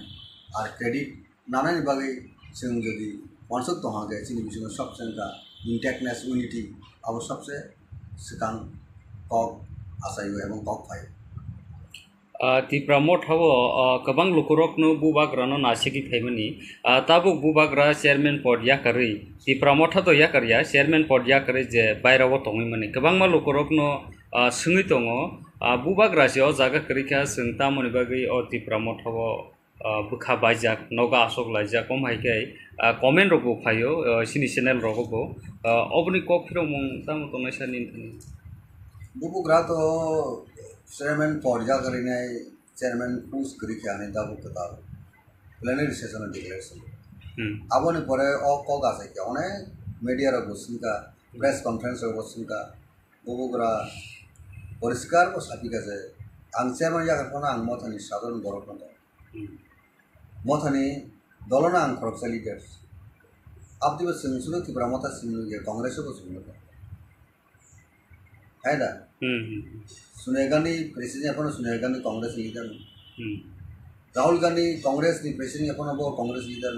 ar credit nanani bagwi chwng jodi uansuk tongha khe chini bisingo sob chwngkha intactness, unity, abo sobse swkang kok achaio ebong kok phaio. Ah, Tipra Motha o, ah, kwbang lukurokno bubagrano nasigwi phaimani. Ah, tabuk bubagra chairman pod yakarwi, Tipra Motha to yakarya, chairman pod yakarwi je bairao tongwi mani. Kwbangma lukurokno, ah, swngwi tongo, ah, bubagra se o jaga kwrwi kha, chwng tamoni bagwi o Tipra Motha o, ah, bwkha baijak, nogo aswk laijak, omo hai khe, ah, comment rok bo phaio, ah, chini channel rogo bo. Ah, oboni kok phirokmung tamo tongnai sani wngkha ni? Bubagra to chairman pod yakarwi nai, chairman post kwrwi khe ani tabuk kwtal plenary session o declaration. Hmm. Aboni pore o kok achai khe onek media rok bo swngkha, press conference rok bo swngkha, bubagra poriskar bo sapikha je ang chairman yakarphano ang Mothani sadharon borok no tong. Hmm. Mothani dolono ang khoroksa leader. Aboni bo chwng sudo Tipra Motha simi nukya, Congress o bo chwng nukya. Hai da? Hmm, hmm, hmm. Sonia Gandhi president, ekhano Sonia Gandhi Congress leader no. Hmm. Rahul Gandhi Congress ni president, ekhano bo Congress leader no.